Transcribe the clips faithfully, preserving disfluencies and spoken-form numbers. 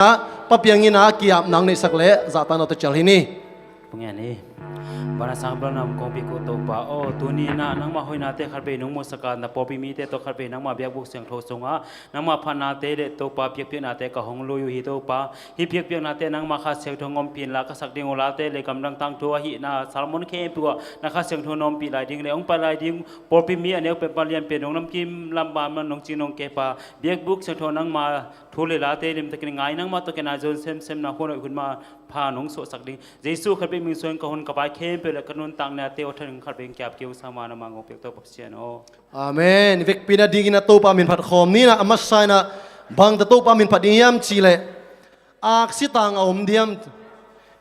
Pa Piang in ah ki-ap nang neihsak leh zahtakna tawh cial hi ni. Vanglian a sang bel nam kongpi ko Topa aw, tuni in ah nangmah hoihnate khatvei nong muhsak a, na pawlpi mite tawh khatvei nangmah biakbuk siangtho sungah nangmah phatnate le Topa biakpiaknate ka hong lui uh hi Topa. Hih biakpiaknate nangmah Kha Siangtho hong ompih inla ka sak ding uh late le gamdang tangthu ahihna Solomon khempeuh ah na Kha Siangtho na ompih lai ding le hong pai lai ding pawlpi mi a neu pen, a lian pen, nong namkim lam bang nong cing nong kep a, biakbuk siangtho nangmah thu le late limtakin ngai, nangmah tawh kinapi zon semsem na hun hoih hun manpha nong suahsak ding Jesuh khat bek min suangin ka hun ka pai khempeuh le ka nuntaknate aw, thanin khat bek kiap kei ung, sang ma na mang ong piak Topa Pasian aw. Amen. I vekpi in a dingin a Topa min phat khawm ni in ah, a masa in ah bangteng Topa min phat ding hiam cih leh aksi tang a om diam?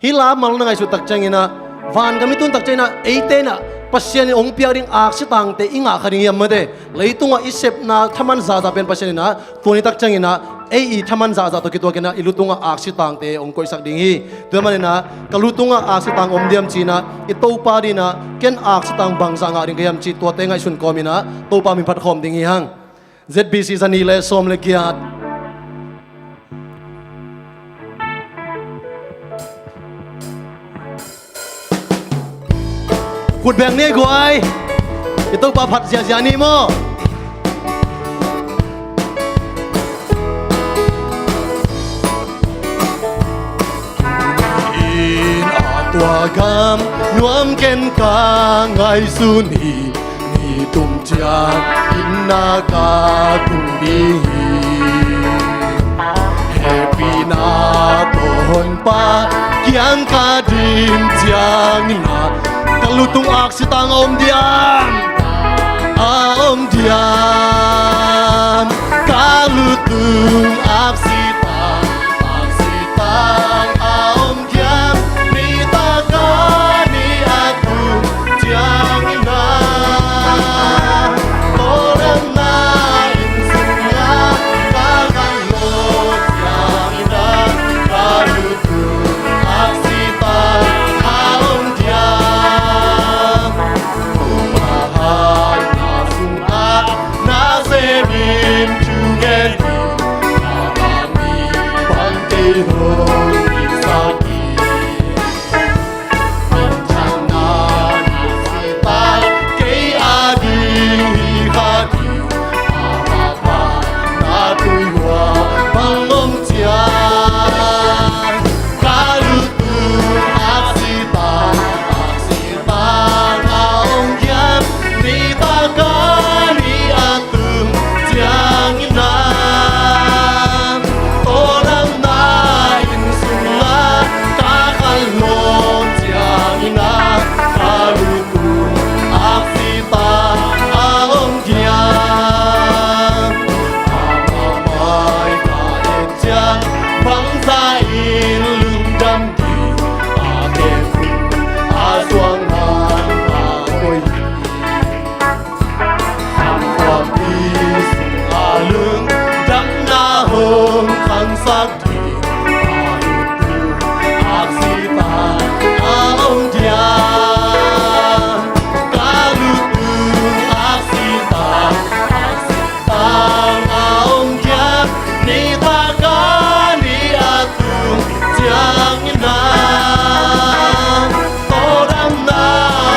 Hih la mal na ngaihsut tak ciangin ah vangam i tun tak ciangin ah eite in ah Pasian in hong piak ding aksi tangte i ngah kha ding hiam mate? Leitungah i sepna thaman zahzah pen Pasian in ah tuni tak ciangin ah ei i thaman zahzah tawh kituakin ah i lu tungah aksi tangte hong koihsak ding hi. Tua manin ah ka lu tungah aksi tang om diam ci-in ah i Topa adingin ah ken aksi tang bangzah ngah ding ka hiam cih tuate ngaihsun kawmin ah Topa min phat khawm ding hi hang. Z B C za nih le sawm le giat. Khut beng ni guai. I Topa phat ziahziah ni maw. In a tua gam nuam ken ka ngaihsun hi. Ni tum ciang inn ah ka tung ding hi. Hehpihna tawh Honpa kiang ka dim ciangin ah ka lu tung aksi tang a om diam? A om diam? Ka lu tung aksi tang, aksi tang a om diam? Nitak a ni a tung ciangin ah tawldamna inn sungah ka khanlawh ciangin ah ka lu tung aksi tang a om diam? Kum a hat na sungah na sem in thu gen in, a mi bang kei hong itsak in. Minthanna na si ta, kei a ding hi kha ding, a mah bang na tui hua bang om ciang. Ka lu tung aksi tang, aksi tang a om diam? Nitak a ni a tung ciangin ah tawldamna inn sungah ka khanlawh ciangin ah ka lu tung aksi tang a om diam? A mah mai ka et ciang bangzah in lungdam ding, a kep hun a suang man a koi ding. Khamkhuapi sungah lungdamna hong khangsak ding, ka lu tung aksi tang a om diam? Ka lu tung aksi tang, aksi tang a om diam? Nitak a ni a tung ciangin ah tawldamna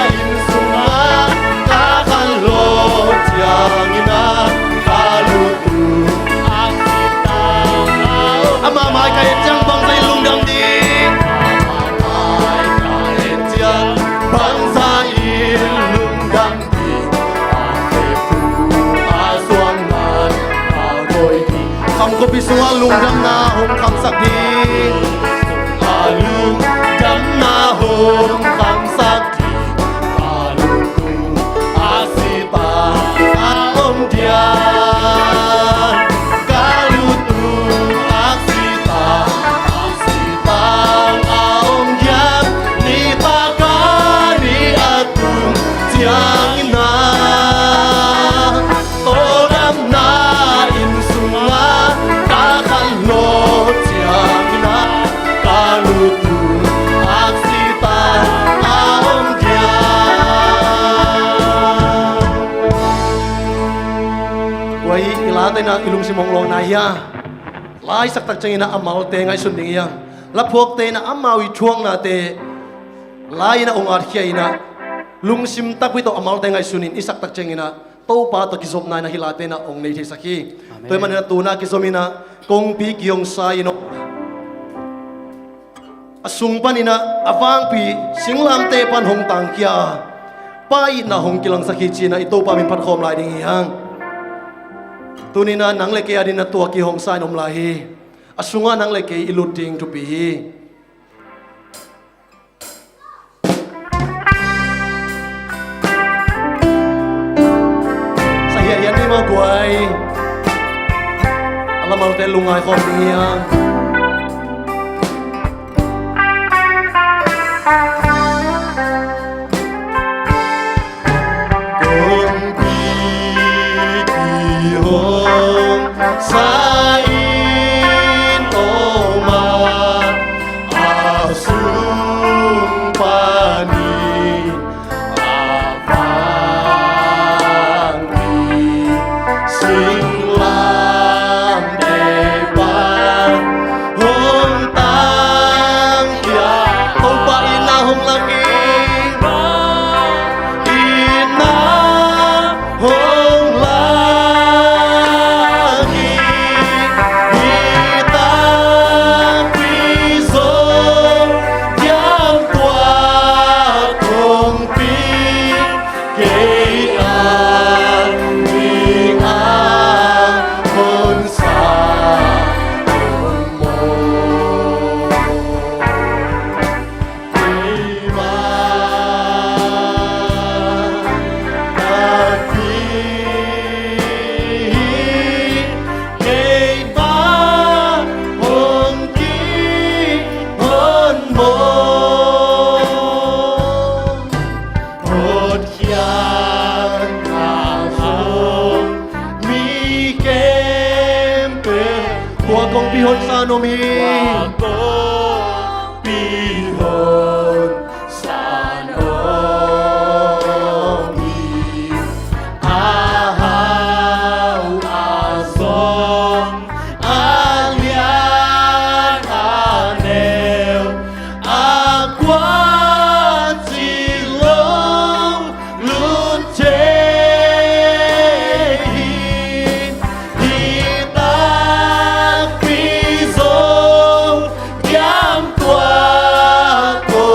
inn sungah ka khanlawh ciangin ah ka lu tung aksi tang a om. A mah mai ka et ciang bangzah in lungdam ding? A mah mai ka et ciang bangzah in lungdam ding? A kep hun a suang man a koi ding. Khamkhuapi sungah lungdamna hong khangsak ding. A lungdamna hong khangsak ding. Ka lu tung aksi tang a om diam? Ka lu tung aksi tang, aksi tang a om diam? Nitak a ni a tung ciangin ah tawldamna inn sungah ka khanlawh ciangin ah ka lu tung aksi tang a om diam? Tua hi i late in ah i lungsim hong lawng nai hia? Aisak tak ciangin ah a malte ngaihsun ding hi hang. Laphuakte in ah amau i thuaknate la-in ah hong atkhia in ah, lungsim takpi tawh a malte ngaihsun in i sak tak ciangin ah Topa tawh kizopna in ah hih late in ah hong nei theisak hi. Amen. Tua ahih manin ah tu-in ah kizom in ah kongpi kihong sa in ah, a sung panin ah a vangpi singlamteh pan hong tangkhia, Pa itna hong kilangsak hi ci-in ah i Topa min phat khawm lai ding hi hang. Tuni-in ah nang le kei adingin ah tua kihong sa in om lai hi. A sungah nang le kei i lut ding thupi hi. Sa hiathiat ni maw guai. A lamalte lungngai khawm ding hi hang. Kongpi kihong sa in om a, a sung panin a vangpi singlamteh pan hong tangkhia, Topa itna hong lak hi. Itna hong lak hi. Hih takpi zong diamtuak kongpi kei adingin hong sa om maw. Keimah a ki, keimah hong kihon maw. Hotkhiat a om mi khempeuh, tua kongpi hon sa in om hi. Tua kongpi hon sa in om hi. A hau a zong, a lian a neu, a kua ci lo, lut thei hi. Hih takpi zong diamtuak ko.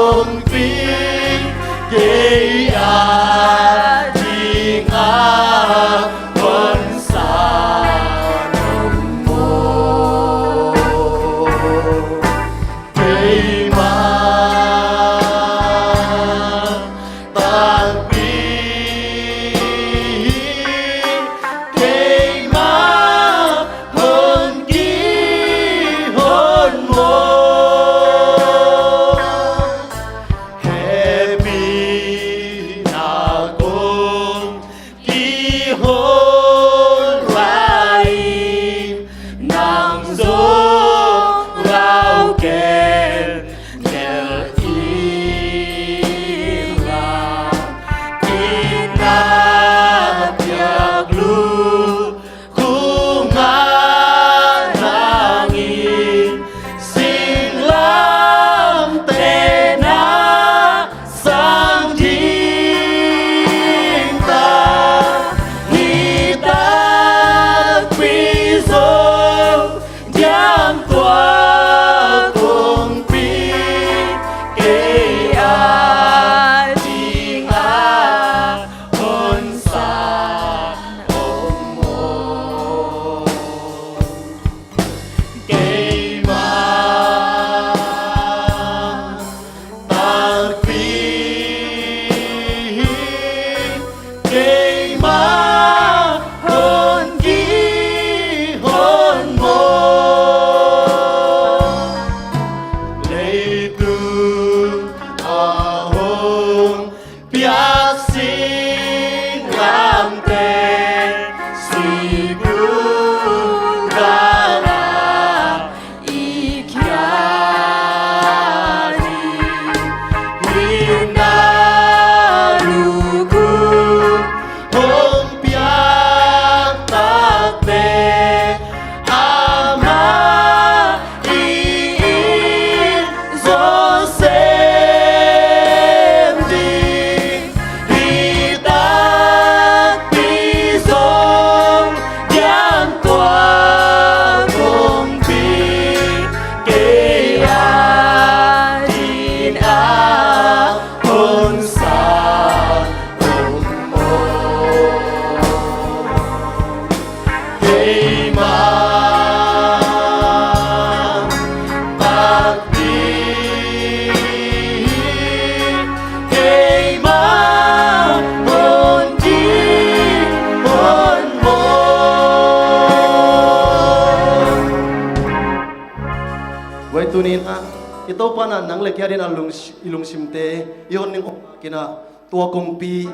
Tua hi tuninah i Topa inah nang le kei adingin a lung, i lungsimte i hon ning om kinah tua kongpi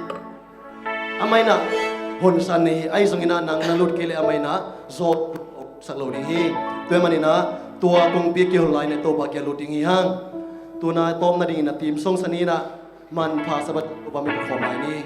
amah inah honsan hi. Ahi zonginah nang na lut kei leh amah inah zawhsak lo ding hi. Tua ahih maninah tua kongpi kihon lai inah Topa kiang lut ding hi hang. Tuna tawp nadingin a team song san inah manpha Sabbath Topa min khawm lai ni.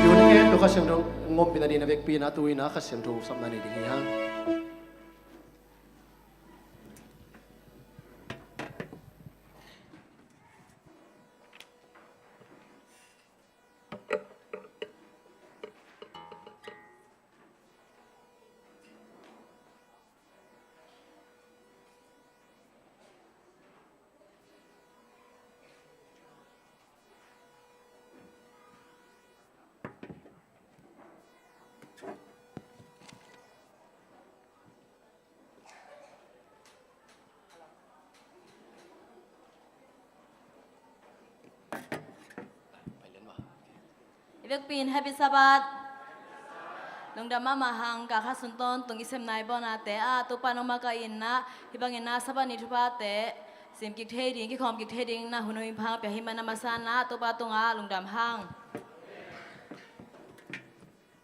Tuni in Kha Siangtho ngawmpih nading a vekpi-in a tu-in a Kha Siangtho sapna nei ding hi hang. I vekpi-in Happy Sabbath. Lungdam mahmah hang, ka kha sun tawntung i sem nai bawnate ah Topa nong makaih in ah, hih bangin ah Sabbath ni thuphate sim kik thei ding, kikhawm kik thei ding na hun hong hing phang pia hi man a, masa-in ah Topa tungah lungdam hang.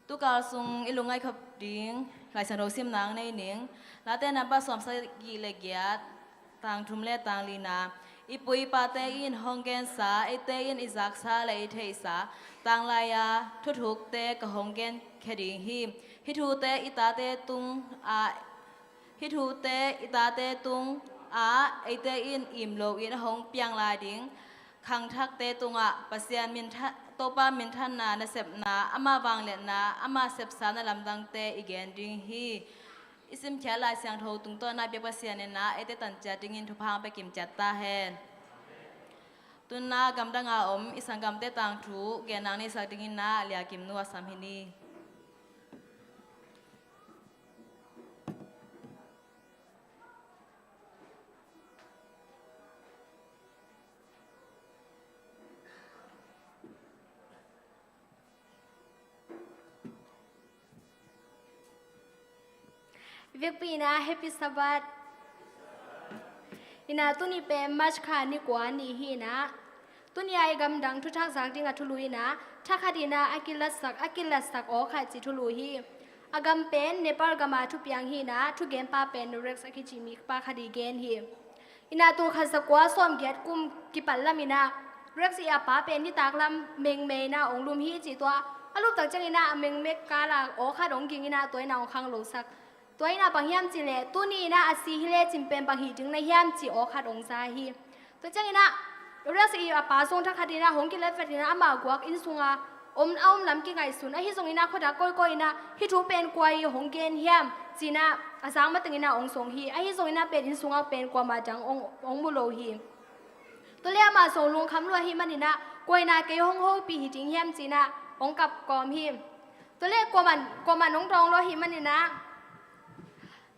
Tukal sung i lungngaih khop ding Lai Siangtho simna nei ning. Late namba sawmsagih le giat, tang thum le tang lina. I pu i pate in hong gensa, eite in i zaksa le i theihsa tanglai-a thuthukte ka hong genkhia ding hi. Hih thute i tate tung ah Hih thute i tate tungah eite in im loin a hong piang lai ding khangthakte tungah Pasian minthan, Topa minthanna, nasepna, ama vangliatna, ama sepsakna lamdangte i gen ding hi. I simkhiat Lai Siangtho tungtawn ah biak Pasian in ah eite tan ciat dingin thupha hong pia kim ciat ta hen. Tu-in ah gamdang a om i sanggamte tangthu gen nang neisak dingin ah Lia Kim Nu a sam hi ni. Vekpi in ah Happy Sabbath. In ah tuni pen March kha ni kua ni hi in ah, tuni a i gamdang thuthak zak ding a thulu in ah, thakhat in ah a kilatsak, a kilatsak aw khat ci thulu hi. A gam pen Nepal gam a thupiang hi in ah, thugenpa pen Rex a kici mipa khat i gen hi. In ah tul khat za kua sawm giat kum kipat lam in ah, Rex i a pa pen nitak lam mengme in ah ong lum hi ci tua. A lum tak ciang in ah a mengme kal a aw khat ong ging in ah tua in ah ong khanglosak. Tua in ah bang hiam cih leh, tuni in ah a si hi lecin pen bang hih ding na hiam ci aw khat ong za hi. Tua ciang in ah Rex i a pa zong thakhat in ah hong kilat vet in ah ama guak inn sung a om, a om lam kingaihsun. Ahi zong in ah khuadak kawikawi in ah hih thu pen kua i hong gen hiam ci in ah a zang mateng in ah ong zong hi. Ahi zong in ah pen inn sung a pen kuamah dang ong, ong mu lo hi. Tua leh amah zong lungkham lua ahih man in ah kua in ah kei hong hopih hi ding hiam ci in ah ong kap kawm hi. Tua leh kuaman, kuaman ong dawng lo ahih man in ah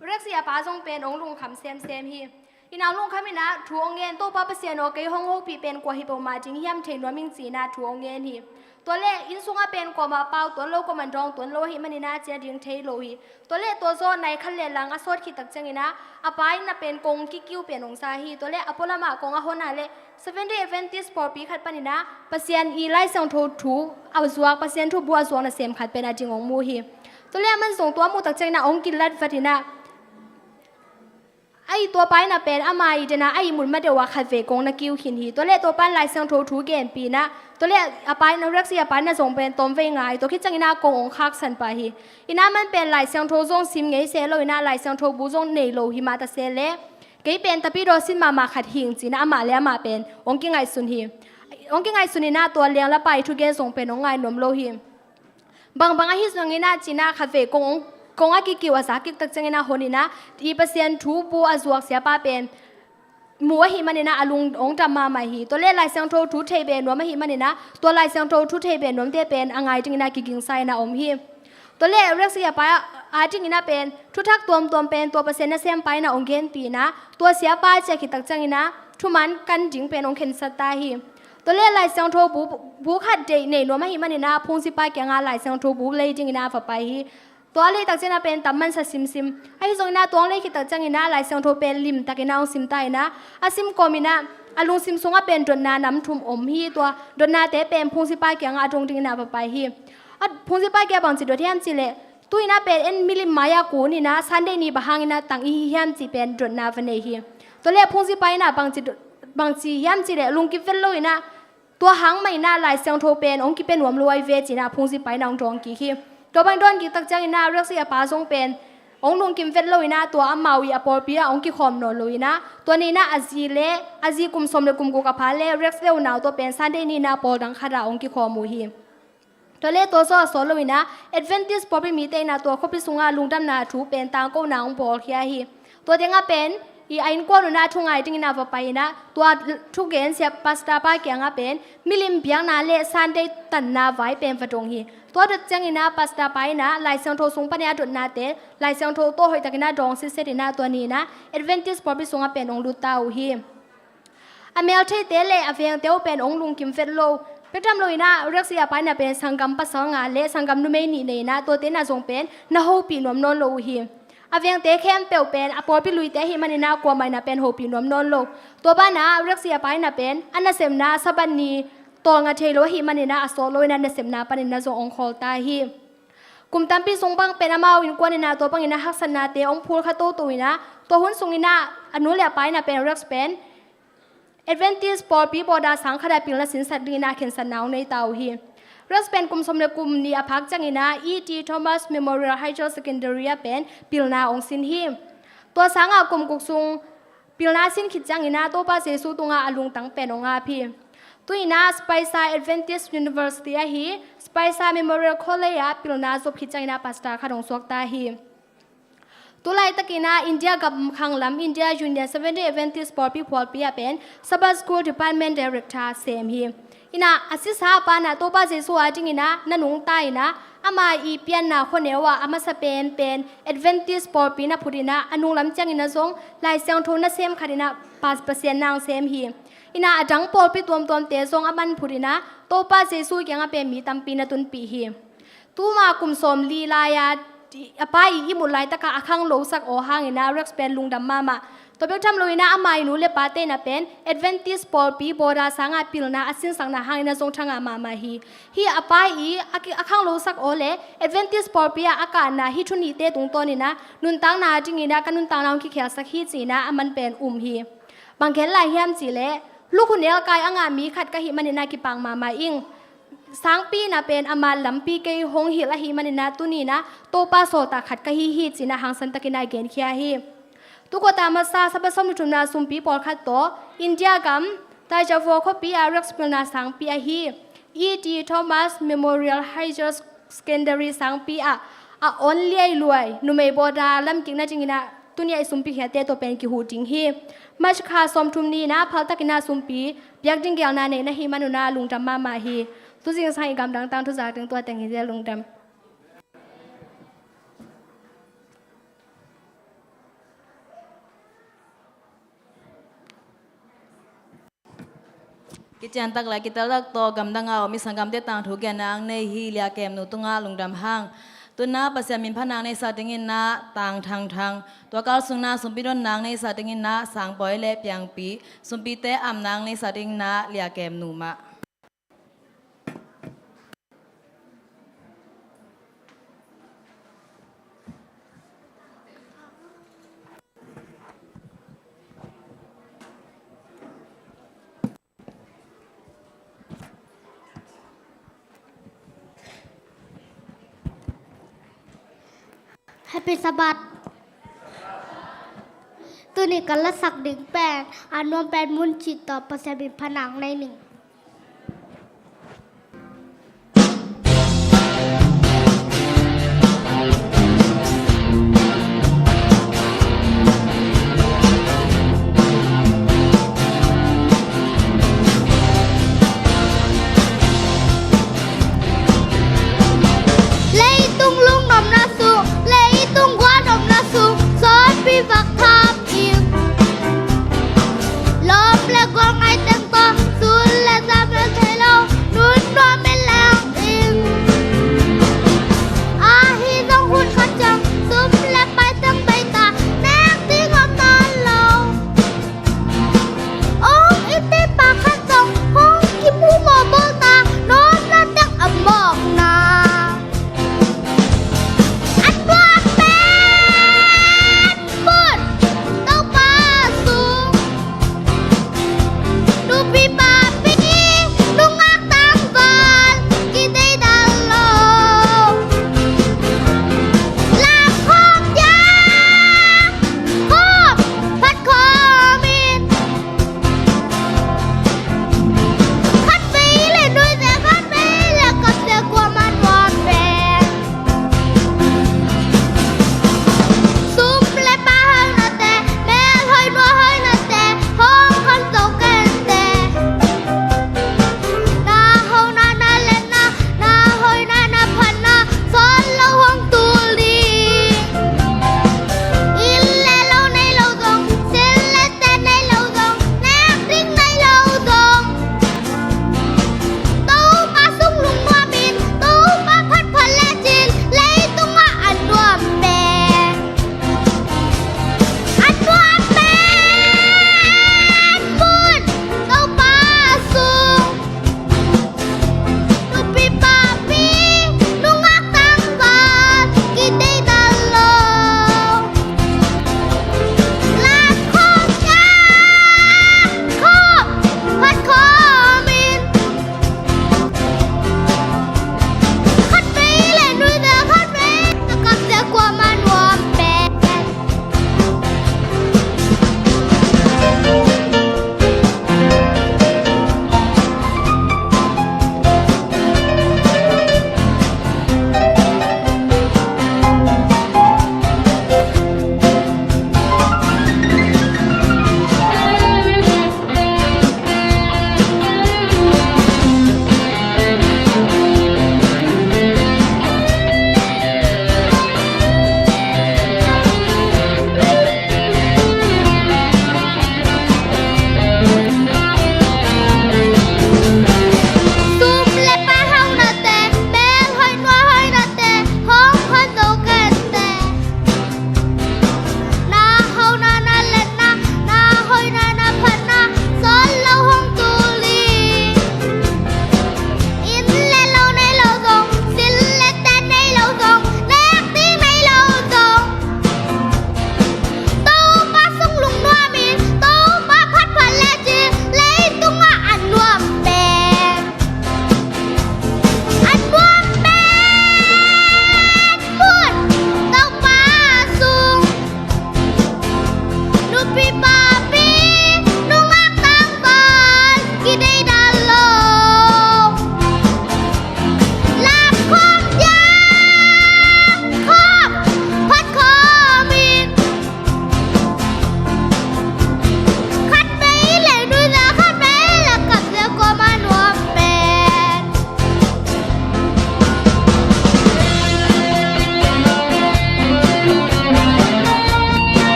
Rex i a pa zong pen ong lungkham semsem hi. In ah lungkham in ah thu ong ngen, Topa Pasian aw, kei hong hopih pen kua hi peuhmah ding hiam, thei nuam ing ci in ah thu ong ngen hi. Tua leh inn sung a pen kuamah pau tuan lo, kuaman dawng tuan lo ahih man in ah ci a ding thei lo hi. Tua leh tua zawh nai khat leh lang a sawt khit tak ciang in ah a pa in ah pen kong kikiu pen ong za hi. Tua leh a pualam ah kong a hon a leh Seventh Day Adventist pawlpi khat pan in ah Pasian i Lai Siangtho thu a zuak, Pasian thu bu a zuak nasem khat pen a ding ong mu hi. Tua leh aman zong tua mu tak ciang in ah ong kilat vat in ah, a i tua pa in ah pen ama i den a, a i mut ma deuh ah khatvei kong na kiu khin hi. Tua leh tua pan Lai Siangtho thu genpih in ah, tua leh a pa in ah, Rex i a pa in ah zong pen tawmvei ngai, tua khit ciang in ah kong ong khaksan pah hi. In ah aman pen Lai Siangtho zong sim ngei se lo in ah Lai Siangtho bu zong nei lo hi mah ta se leh, kei pen tapidaw sin mahmah khat hing ci in ah amah leh amah pen ong kingaihsun hi. Ong kingaihsun in ah tua leng lapa i thugen zong pen ong ngai nuam lo hi. Bangbang ahi zong in ah ci in ah khatvei kong ong, kong a kikiu a za kik tak ciang in ah hon in ah i Pasian thu bu a zuak siapa pen mu ahih man in ah a lung ong dam mahmah hi. Tua leh Lai Siangtho thu thei be nuam ahih man in ah tua Lai Siangtho thu thei be nuamte pen a ngai ding in ah kigingsa in ah om hi. Tua leh Rex i a pa a ding in ah pen thuthak tuamtuam pen tua Pasian nasempa in ah ong genpih in ah tua siapa ciah khit tak ciang in ah thuman kan ding pen ong khensat ta hi. Tua leh Lai Siangtho bu, bu khat deih nei nuam ahih man in ah phungsipa kiang ah Lai Siangtho bu lei ding in ah va pai hi. Tua lei tak ciang in ah pen tam mansa simsim. Ahi zong in ah tua ong lei khit tak ciang in ah Lai Siangtho pen limtak in ah ong sim ta in ah, a sim kawm in ah a lungsim sung ah pen dotna nam thum om hi. Tua dotnate pen phungsipa kiang ah a dong ding in ah va pai hi. A phungsipa kiang ah bangci dot hiam cih leh, tu in ah pen en milim mai ah kun in ah Sunday ni bang hang in ah tang i hi hiam cih pen dotna va nei hi. Tua leh phungsipa in ah bangci dot, bangci hiam cih leh lungkim vet lo in ah, tua hang mah in ah Lai Siangtho pen ong kipia nuam lo ahi ve ci in ah phungsipa in ah ong dawng kik hi. Tua bang dawng kik tak ciang in ah Rex i a pa zong pen ong lungkim vet lo in ah tua amau i a pawlpi ah ong kikhawm nawn lo in ah, tua ni in ah a zi leh, a zi kum sawm leh kum guk a pha leh Rex leh unau tawh pen Sunday ni in ah pawl dang khat ah ong kikhawm uh hi. Tua leh tua zawh a sawt lo in ah Adventist pawlpi mite in ah tua khuapi sung ah lungdamna thu pen tangkona ong bawlkhia hi. Tua teng ah pen i a innkuan un ah thu ngai ding in ah va pai in ah tua thugen sia pastor pa kiang ah pen milim biakna leh Sunday tanna vai pen va dong hi. Tua dot ciang in ah pastor pa in ah Lai Siangtho sung pan a dotnate Lai Siangtho tawh hoih tak in ah dawng sitset in ah tua ni in ah Adventist pawlpi sung ah pen ong lut ta uh hi. A meltheite leh a vengte uh pen ong lungkim vet lo. Pekdam lo in ah Rex i a pa in ah pen sanggam pasal nga leh sanggam numei nih nei in ah tuate in ah zong pen na hopih nuam nawn lo uh hi. A vengte khempeuh pen a pawlpi luite ahih man in ah kuamah in ah pen hopih nuam nawn lo. Tua ban ah Rex i a pa in ah pen a nasepna Sabbath ni tawlnga thei lo ahih man in ah a sawt lo in ah nasepna pan in ah zong ong khawl ta hi. Kum tampi sung bang pen amau innkuan in ah tua bang in ah haksatnate ong phulkha toto in ah, tua hun sung in ah a nu leh a pa in ah pen Rex pen Adventist pawlpi border sang khat ah pilna sinsak ding in ah khensatna ong nei ta uh hi. Rex pen kum sawm leh kum nih a phak ciang in ah E T Thomas Memorial Higher Secondary ah pen pilna ong sin hi. Tua sang ah kum guk sung pilna sin khit ciang in ah Topa Jesu tung ah a lungtang pen ong ap hi. Tu in ah Spicer Adventist University ahi Spicer Memorial College ah pilna zop khit ciang in ah pastor khat ong suak ta hi. Tu laitak in ah India gam khang lam India Union Seventh Day Adventist pawlpi phualpi ah pen Sabbath School Department Director sem hi. In ah a sisa a pa in ah Topa Jesu a ding in ah na nungta in ah, ama i pianna khuaneu ah a masa penpen Adventist pawlpi na phut in ah, a nunglam ciang in ah zong Lai Siangtho nasem khat in ah Pas-, Pasian na ong sem hi. In ah a dang pawlpi tuamtuamte zong aman phut in ah Topa Jesu kiang ah pen mi tampi na tunpih hi. Tuma kum sawmli lai-a a pa i ihmut laitakah a khanglosak aw hangin ah Rex pen lungdam mahmah. Tua bek tham loin ah ama i nu le pate in ah pen Adventist pawlpi border sangah pilna a sinsakna hangin ah zong thangah mahmah hi. Hih a pa i a ki-, a khanglosak aw le Adventist pawlpi ah a kahna hih thu nihte tungtawnin ah nuntakna dingin ah ka nuntakna hong kikhelsak hi ci-in ah aman pen um hi. Bang gen lai hiam cih leh, lukhu nelkai a ngah mi khat ka hih manin ah kipak mahmah ing. Sangpi in ah pen ama lampi kei hong hilh ahih manin ah tuni in ah Topa sawltak khat ka hi hi ci-in ah hangsantakin ah genkhia hi. Tuk khat a masa Sabbath sawm le thumna sumpi pawlkhat tawh India gam Tanjavur khuapi ah Rex pilna sangpi ahi E T Thomas Memorial Higher Secondary sangpi ah a on liailuai numei border lamkikna dingin ah tuni a i sumpi khiatte tawh pen kihuh ding hi. March kha sawmthum ni-in ah phaltakin ah sumpi piak ding geelna nei na hih manun ah lungdam mahmah hi. Tu zingsang i gamdang tangthu zak ding tua teng hi zel, lungdam. Kician tak le kitel tak tawh gamdang a om i sanggamte tangthu genna ang nei hi Lia Kem nu tungah lungdam hang. Tu-in ah Pasian min phatna ang neihsak dingin ah Tang Thang Thang, tua kal sungin ah sumpi donna ang neihsak dingin ah Sang Pawi le Piang Pi, sumpite amna ang neihsak dingin ah Lia Kem nu mah. Happy Sabbath. Tuni ka lasak ding pen a nuam pen Mun Cih tawh Pasian min phatna ang nei ning. Leitung lungdamna sung, leitung gualnopna sung, sawtpi vak tham in. Lawm le gual ngai teng tawh, sun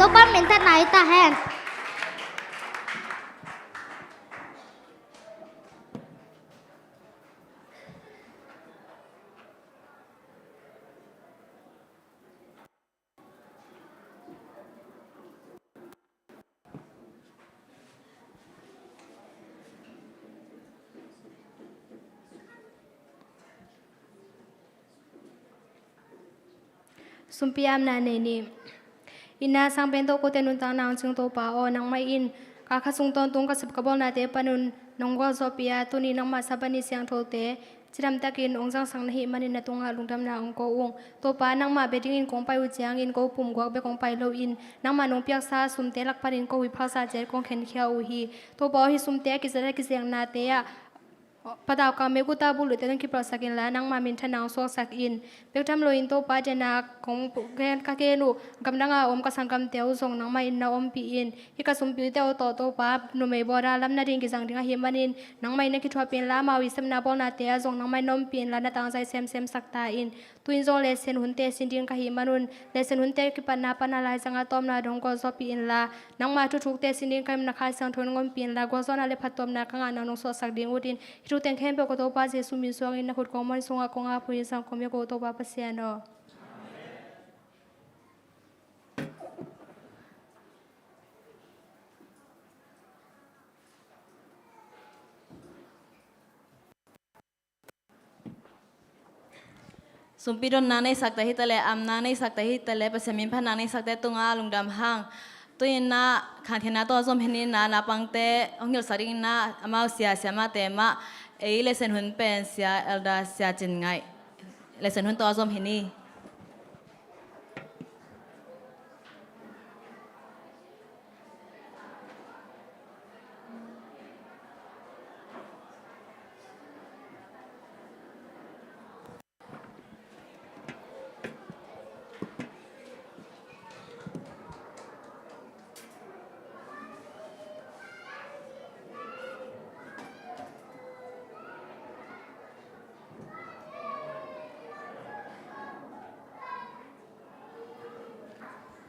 Topa minthanna hi ta hen. Sumpi amna nei ni. Inn ah sang pen tawh kote nuntakna hong cing Topa aw, nangmah in kha khat sung tawntung ka sep ka bawlnate panun nong gualzawhpih a, tuni nangmah Sabbath ni siangthote cidamtakin hong zangsak na hih manin na tungah lungdamna hong ko ung. Topa, nangmah bia dingin kong pai uh ciangin ko pum guak bek hong pai loin nangmah nong piaksa sumte lak panin ko huih phaksa ciat kong khenkhia uh hi. Topa aw, hih sumte a kizat a kizeknate ah patau kang mekuta buluhte tawh kipelhsak inla nangmah minthanna hong suaksak in. Bek tham loin Topa, dena kong gen, ka gen uh gamdanga om ka sanggamte uh zong nangmah in na ompih in. Hih ka sumpilte uh tawh Topa, numei bawda lam nading kizang ding ahih manin nangmah in na kithuahpih inla, amau i sepna bawlnate ah zong nangmah in na ompih inla, na tangzai semsemsak ta in. Tu-in zong lesson hunte sin ding ka hih manun, lesson hunte kipatna pana laizanga tawpna dong gualzawhpih inla, nangma thuthukte sin ding ka hih manun na Kha Siangtho in hong ompih inla, gualzawhna le phattuamna ka ngahna nong suahsak ding utin. Hih thu teng khempeuh ka Topa Jesuh min suangin na khut kong muan sungah kong ap uh hi. Sang kong mia ko Topa Pasian aw. Sumpi donna neisakte hi ta leh, amna neisakte hi ta leh, Pasian min phatna neisakte tungah lungdam hang. Tu-in ah khankhiatna tawh zom hi ni. Naupangte hong hilhsak dingin ah amau sia, siamahte mah, ei lesson hun pen sia, Elder Sia Cin Ngaih lesson hun tawh zom hi ni.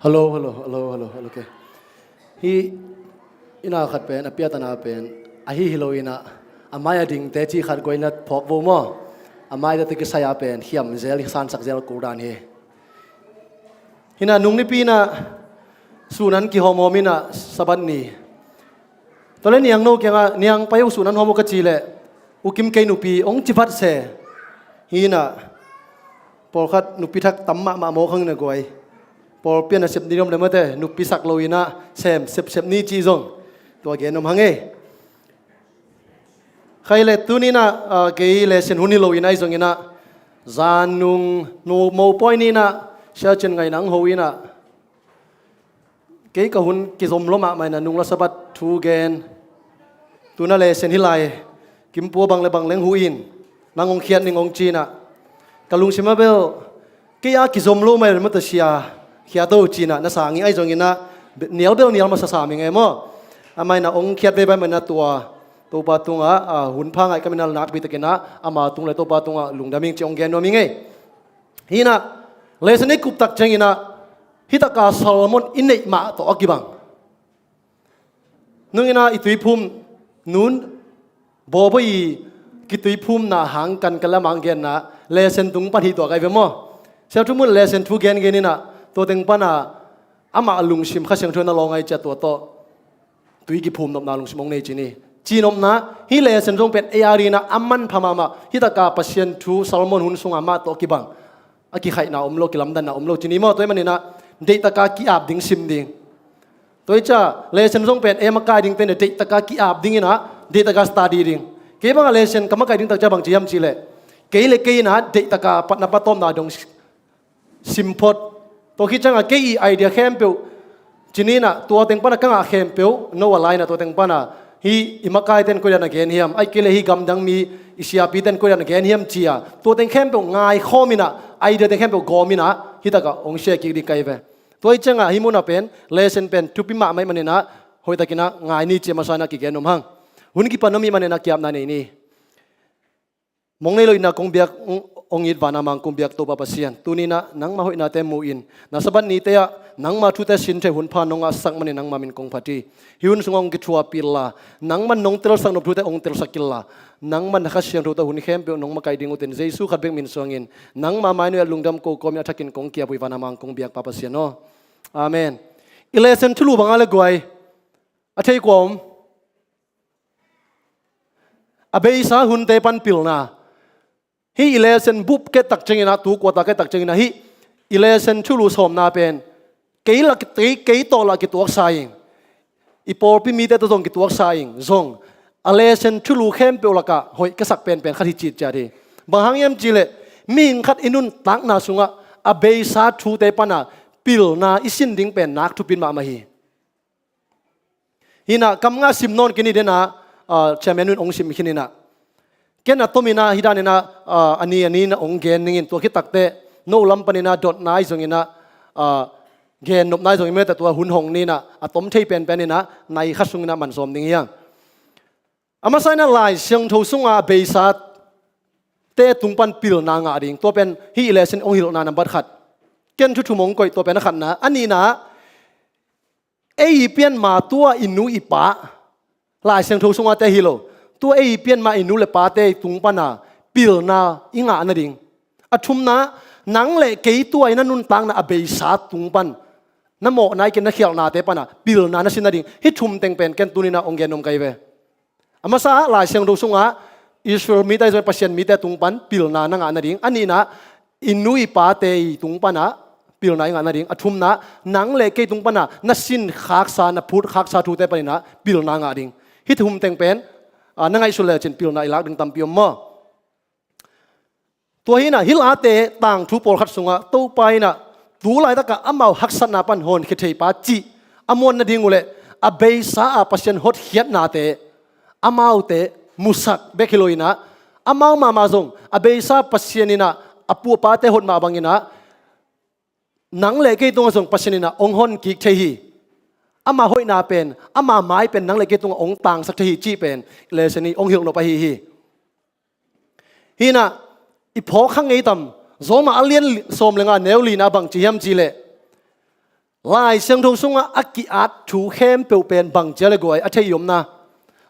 Hello, hello, hello, hello, hello, okay. Hih inn ah khat pen, a piatana pen, ahi hi lo in ah, a mai a dingte cih khat guai na phawk vo maw. A mai date kisai a pen khiam zel, sansak zel kul dan hi. Hi in ah nung nipi in ah sun an kihawmhawm in ah Sabbath ni. Tua leh niangno kiangah, "Niang, pai un, sun an hawm un," ka cih leh, "U Kim, kei nupi," hong ci vat se. Hi in ah pawlkhat nupi thak tam mahmah mawk hang na guai. Pawlpi a nasep ni om leh mate, nupi sak lo in ah sem sepsep ni cih zong tua gen om hang e. Khaile tuni in ah, ah, kei lesson hun hi lo in ah, ahi zongin ah zan nung nu mopawi ni in ah Sia Cin Ngaih nang ho in ah, kei ka hun kizom lua mahmah in ah nung la Sabbath thu gen. Tu in ah lesson hi lai, Kim Pua, bang le bang leng huh in, nang hong khiat ning, hong ci in ah, ka lungsim ah bel, kei a kizom lua mah hi mate, sia, khiat o ci in ah na sang hi. Ahi zongin ah nial bel nial masa sam ing e maw. Amah in ah hong khiat veve mah in ah tua Topa tungah, ah, hun pha ngaih ka min ah nakpi takin ah ama tung le Topa tungah lungdam ing ci hong gen nuam ing e. Hi in ah lesson i kup tak ciangin ah, hih taka sermon i neih mah tawh a kibang. Nung in ah i tuiphum, nun bawbaw i kituiphumna hang kan ka lamang genna, lesson tung pan hi tua kai ve maw. Sia Thu Mun lesson thu gengen in ah, tua teng pan ah amah lungsim Kha Siangtho in a lawng ahi ciah tua tawh tui kiphum nopna lungsim hong nei ci ni. Ci nopna, hih lesson zong pen ei a dingin ah a manpha mahmah, hih taka Pasian thu sermon hun sungah mah tawh kibang. A kikhaihna om lo, kilamdanna om lo ci ni maw. Tua ahih manin ah deih taka ki-ap ding sim ding. Tua hi ciah lesson zong pen ei a makai dingte in ah deih taka ki-ap dingin ah, deih taka study ding. Kei bangah lesson ka makai ding tak ciah bang ci hiam cih leh, kei le kei in ah deih taka patna patawpna dong sim phot. Tua khit ciangah kei i idea khempeuh ci ni in ah, tua teng pan ah ka ngah khempeuh no a la in ah, tua teng pan ah hih i makaite in koi dan a gen hiam, ahih kei leh hih gamdang mi i siapite in koi dan a gen hiam ci a, tua teng khempeuh ngaikhawm in ah, idea teng khempeuh gawm in ah, hih takah hong share kik ding kai ve. Tua hi ciangah hih mun ah pen lesson pen thupi mahmah ahih manin ah, hoihtakin ah ngai ni ci a masa in ah kigen nuam hang. Hun kipan om ahih manin ah ki-apna nei ni. Mong nei lo in ah kong biak, mm, Hong it vana mangkung biak Topa Pasian, tuni-in ah nangma hoihnate mu-in, na Sabbath nite ah nangma thute sin thei hun pha nong ngahsak manin nangma min kong phat hi. Hih hun sungah hong kithuapih inla, nangman nong telsak nop thute hong telsak inla, nangman na Kha Siangtho tawh hun khempeuh nong makaih ding utin, Jesu khat bek min suangin nangma mai nuai-ah lungdam ko kawmin a thakin kong ki-ap uh hi, vana mangkung biak Pa Pasian aw. Amen. I lesson thulu bang a le guai, a thei kua om? A beisa hunte pan pilna. Hih i lesson bup ket tak ciangin ah, tu quarter ket tak ciangin ah, hih i lesson thulu sawmna pen kei lah, kei, kei tawh lah kituaksa ing, i pawlpi mite tawh zong kituaksa ing zong, a lesson thulu khempeuh lakah hoih ka sak penpen khat hi citciat hi. Bang hang hiam cih leh, mihing khat i nuntakna sungah a beisa thute pana pilna i sin ding pen nak thupi mahmah hi. Hi-in ah kam nga sim nawn khin ni den ah, ah, chairman in hong sim khin in ah, ken a tomin ah hih danin ah, ah, a ni a ni-in ah hong gen ning in, tua khit takteh no lam panin ah dotna ahi zongin ah, ah, gennopna ahi zongin, mete tua hun hong ni-in ah, a tom thei penpen in ah nai khat sungin ah man sawm ding hi hang. A masa-in ah Lai Siangtho sungah a beisate tung pan pilna ngah ding, tua pen hih i lesson hong hilhna nambat khat. Ken thu thum hong koih, tua pen a khatna. A nihna, ei i pianma, tua i nu i pa, Lai Siangtho sungah te hi lo, tua ei i pianma i nu le pate tung pana pilna i ngah nading. A thumna, nang le kei tua i na nuntakna a beisa tung pan, na mawhna i ken na khialhnate pana pilna na sin nading. Hih thum teng pen ken tuni-in ah hong gen nuam ka hi ve. A masa ah, Lai Siangtho sungah Israel mite ahi zong Pasian mite tung pan pilna na ngah nading. A nihna, i nu i pate i tung pana pilna i ngah nading. A thumna, nang le kei tung pana na sin khaksa, na phut khaksa thute panin ah pilna ngah ding. Hih thum teng pen, ah, na ngaihsut lecin pilna i lak ding tampi om maw. Tua hi-in ah, hih Late tangthu pawlkhat sungah Topa in ah, tu laitakah amau haksatna pan honkhia theipa cih a muan nading uh leh, a beisa-a Pasian hotkhiatnate amaute musak bek hi lo-in ah, amau mahmah zong a beisa Pasian in ah a pu a pate hot mah bangin ah, nang le kei tungah zong Pasian in ah hong honkik thei hi. Ama hoihna pen, ama mai pen nang le kei tungah hong tangsak thei hi cih pen lesson in hong hilh nop ahi hi. Hi-in ah, i phawk kha ngei tam? Roma a lian li-, sawm le nga, neu lina bang ci hiam cih leh, Lai Siangtho sungah a ki-at thu khempeuh pen bang ci a le guai, a thei i om na?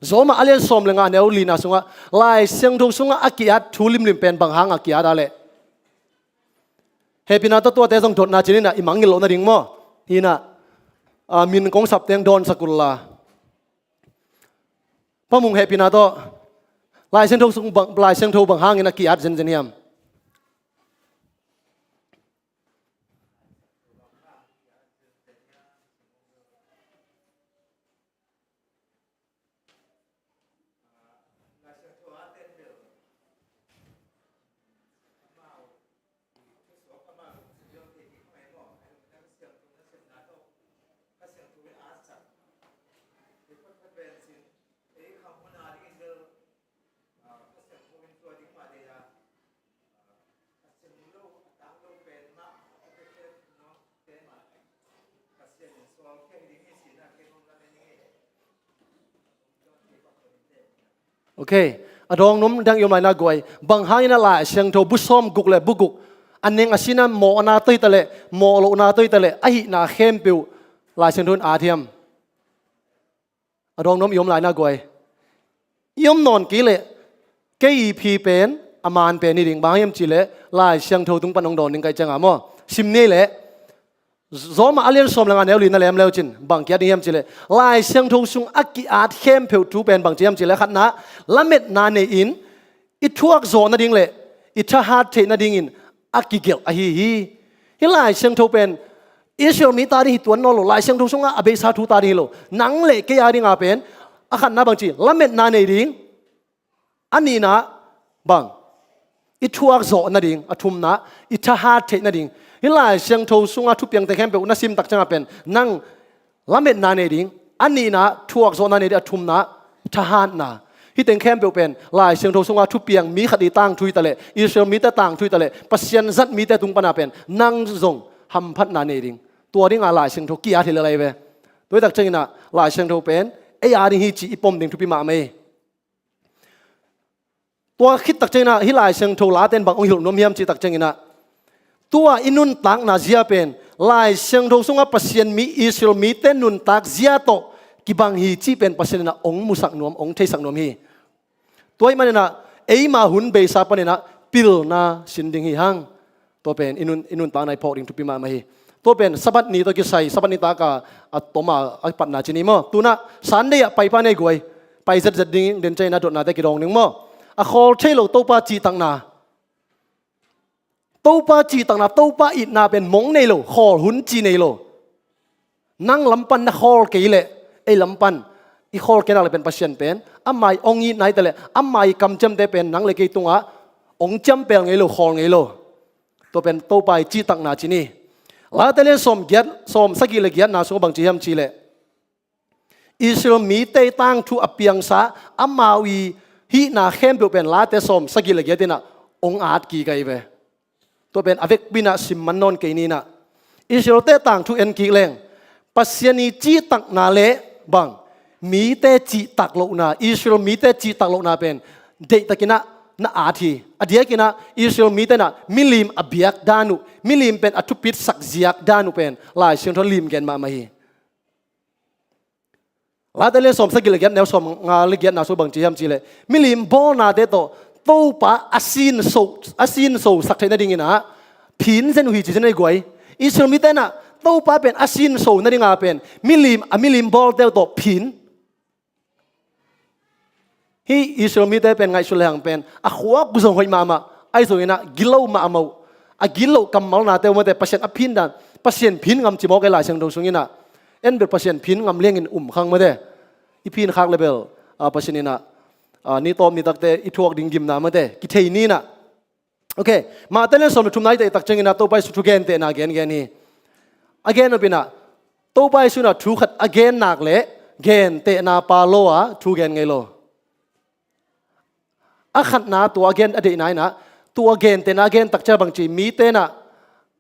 Roma a lian sawm le nga, neu lina sungah, Lai Siangtho sungah a ki-at thu limlim pen bang hanga ki-at a leh? Hehpihna tawh tuate zong dotna ci-in ah, i mangngilh loh nading maw. Hi-in ah, ah, min kong sap teng dawnsak unla. Pa Mung, hehpihna tawh, Lai Siangtho sung bang, Lai Siangtho bang hangin a ki-at zenzen hiam? Ok. A dawng nuam dang i om lai na guai. Bang hangin a Lai Siangtho bu sawm guk le bu guk, a neng a sin a mawhna tawh hi ta leh, mawh lohna tawh hi ta leh, a hihna khempeuh Lai Siangtho in at hiam? A dawng nuam i om lai na guai. I om nawn kei leh, kei i phi pen a man pen hi ding. Bang hiam cih leh, Lai Siangtho tung pan hong dawn ding ka hih cianga maw. Sim ni leh, Roma a lian sawm le nga, neu li na lem leu cin, bang ki-at ding hiam cih leh, Lai Siangtho sung a ki-at khempeuh thu pen bang ci hiam cih leh, khatna, lametna nei-in i thuak zawh nading le i thahat theih nadingin a kigelh ahi hi. Hih Lai Siangtho pen Israel mi ta ding hi tuan nawn lo, Lai Siangtho sungah a beisa thu ta ding hi lo. Nang le kei a dinga pen, a khatna bang ci, lametna nei ding. A nihna bang, i thuak zawh nading. A thumna, i thahat theih nading. Hih Lai Siangtho sunga thupiangte khempeuh na sim tak cianga pen, nang lametna nei ding. A nihna, thuak zawhna nei ding. A thumna, thahatna. Hih teng khempeuh pen Lai Siangtho sunga thupiang mi khat i tangthu hi ta leh, Israel mite tangthu hi ta leh, Pasian zat mite tung pana pen nang zong hamphatna nei ding. Tua dinga Lai Siangtho ki-at hi lel lai ve. Tua hi tak ciangin ah Lai Siangtho pen ei a ding hi cih i pom ding thupi mahmah hi. Tua khit tak ciangin ah hih Lai Siangtho late in bang hong hilh nuam hiam cih tak ciangin ah, tua i nuntakna zia pen Lai Siangtho sungah Pasian mi, Israel mite nuntak zia tawh kibang hi cih pen Pasian in ah hong musak nuam, hong theisak nuam hi. Tua ahih manin ah eima hun beisa panin ah pilna sin ding hi hang. Tua pen i nun, i nuntakna i phawk ding thupi mahmah hi. Tua pen Sabbath ni tawh kisai, Sabbath nitak a, a tom a, a patna ci ni maw. Tu-in ah Sunday ah pai pan ei guai. Pai zetzet ding, den ciangin ah dotnate kidawng ding maw. A khawl thei lo Topa cihtakna. Topa cihtakna, Topa itna pen mong nei lo, khawl hun ci nei lo. Nang lam pan na khawl kei leh, ei lam pan i khawl kei nak leh pen Pasian pen ama i hong itna hi ta leh, ama i kamciamte pen nang le kei tungah hong ciampel ngei lo, khawl ngei lo. Tua pen Topa i cihtakna ci ni. Late lian sawm giat, sawm sagih le giatna sungah bang ci hiam cih leh, Israel mite i tangthu a piangsa, amau i hihna khempeuh pen Late sawm sagih le giat in ah hong at kik ahi ve. Tua pen a vekpi in ah sim man nawn kei ni in ah. Israelte tangthu en kik leng, Pasian i cihtakna le bang, mite cihtak lohna, Israel mite cihtak lohna pen deihtakin ah na at hi. A diakin ah Israel mite in ah milim a biak dan uh, milim pen a thupitsak ziak dan uh pen Lai Siangtho lim gen mahmah hi. Late lian sawm sagih le giat, neu sawm nga le giatna sung bang ci hiam cih leh, milim bawlnate tawh Topa a sinso, a sinso sak theih nadingin ah phin zen uh hi ci zen ei guai. Israel mite in ah Topa pen a sinso nading a pen milim, a milim bawlte uh tawh phin. Hih Israel mite pen ngaihsut lehang pen a khuak uh zong hoih mahmah, ahi zongin ah gilo mahmah uh. A gilo kammalnate uh mate, Pasian a phin dan, Pasian phin ngam ci mawk ei Lai Siangtho sungin ah. En bel Pasian phin ngam liangin um khang mate. I phin khak le bel, ah, Pasian in ah, ah, ni tawp ni takte i thuak ding gimna mate kithei ni in ah. Ok, Mate lian sawm le thumna i teh tak ciangin ah Topa Jesu thugentehna gengen hi. A gen nop in ah Topa Jesu in ah thu khat a gen nak leh gentehna pa lo a thu gen ngei lo. A khatna tua a gen a deihna in ah, tua gentehna a gen tak ciang bang ci, mite in ah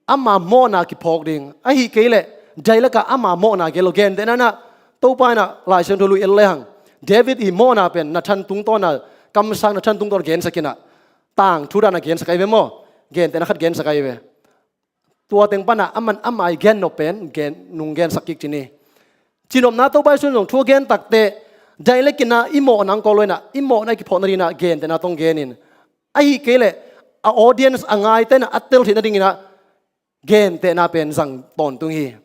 ama mawhna kiphawk ding. Ahih kei leh, dailak ah ama mawhna gen lo, gentehna in ah, Topa in ah Lai Siangtho lui en lehang, David i mawhna pen Nathan tungtawn a, kamsang Nathan tungtawn a gensak in ah, tangthu dan a gensak ahi ve maw. Gentehna khat gensak ahi ve. Tua teng pan ah aman ama i gen nop pen gen, nung gensak kik ci ni. Cinopna Topa Jesu in zong thu a gen tak teh, dailak in ah i mawhna hong kawl lo in ah, i mawhna i kiphawk nadingin ah gentehna tawh hong gen in. Ahih kei leh, a audience a ngaite in ah a tel theih nadingin ah gentehna pen zang tawntung hi.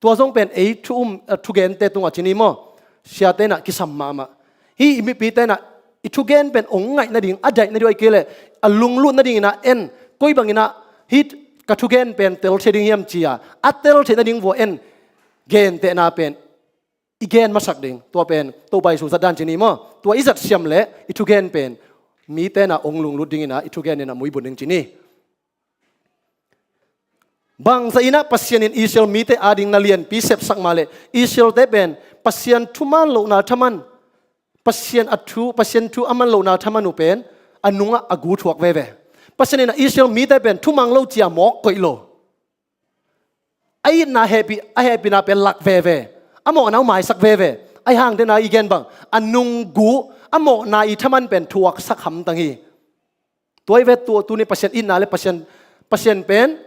Tua zong pen ei thu um, eh, thugente tungah ci ni maw. Siate in ah kisam mahmah. Hih i mipite in ah i thugen pen hong ngaih nading, a daih nading uh ahih kei leh, a lunglut nadingin ah en, koi bangin ah hih ka thugen pen tel thei ding hiam ci a, a tel theih nading vua en, gentehna pen i gen masak ding. Tua pen Topa Jesu zat dan ci ni maw. Tua i zat siam leh i thugen pen mite in ah hong lunglut dingin ah i thugen in ah muibun ding ci ni. Bangzah in ah Pasian in Israel mite ading na lianpi sepsak mah leh, Israelte pen Pasian thuman lohna thaman, Pasian a thu, Pasian thu a man lohna thaman uh pen a nungah a gu thuak veve. Pasian in ah Israel mite pen thumang lo ci a mawk koih lo. A itna hehpih, a hehpihna pen lak veve. A mawhna uh maisak veve. Ahih hang den a i gen bang, a nunggu, a mawhna i thaman pen thuaksak hamtang hi. Tua hi ve, tua tuni Pasian itna le Pasian, Pasian pen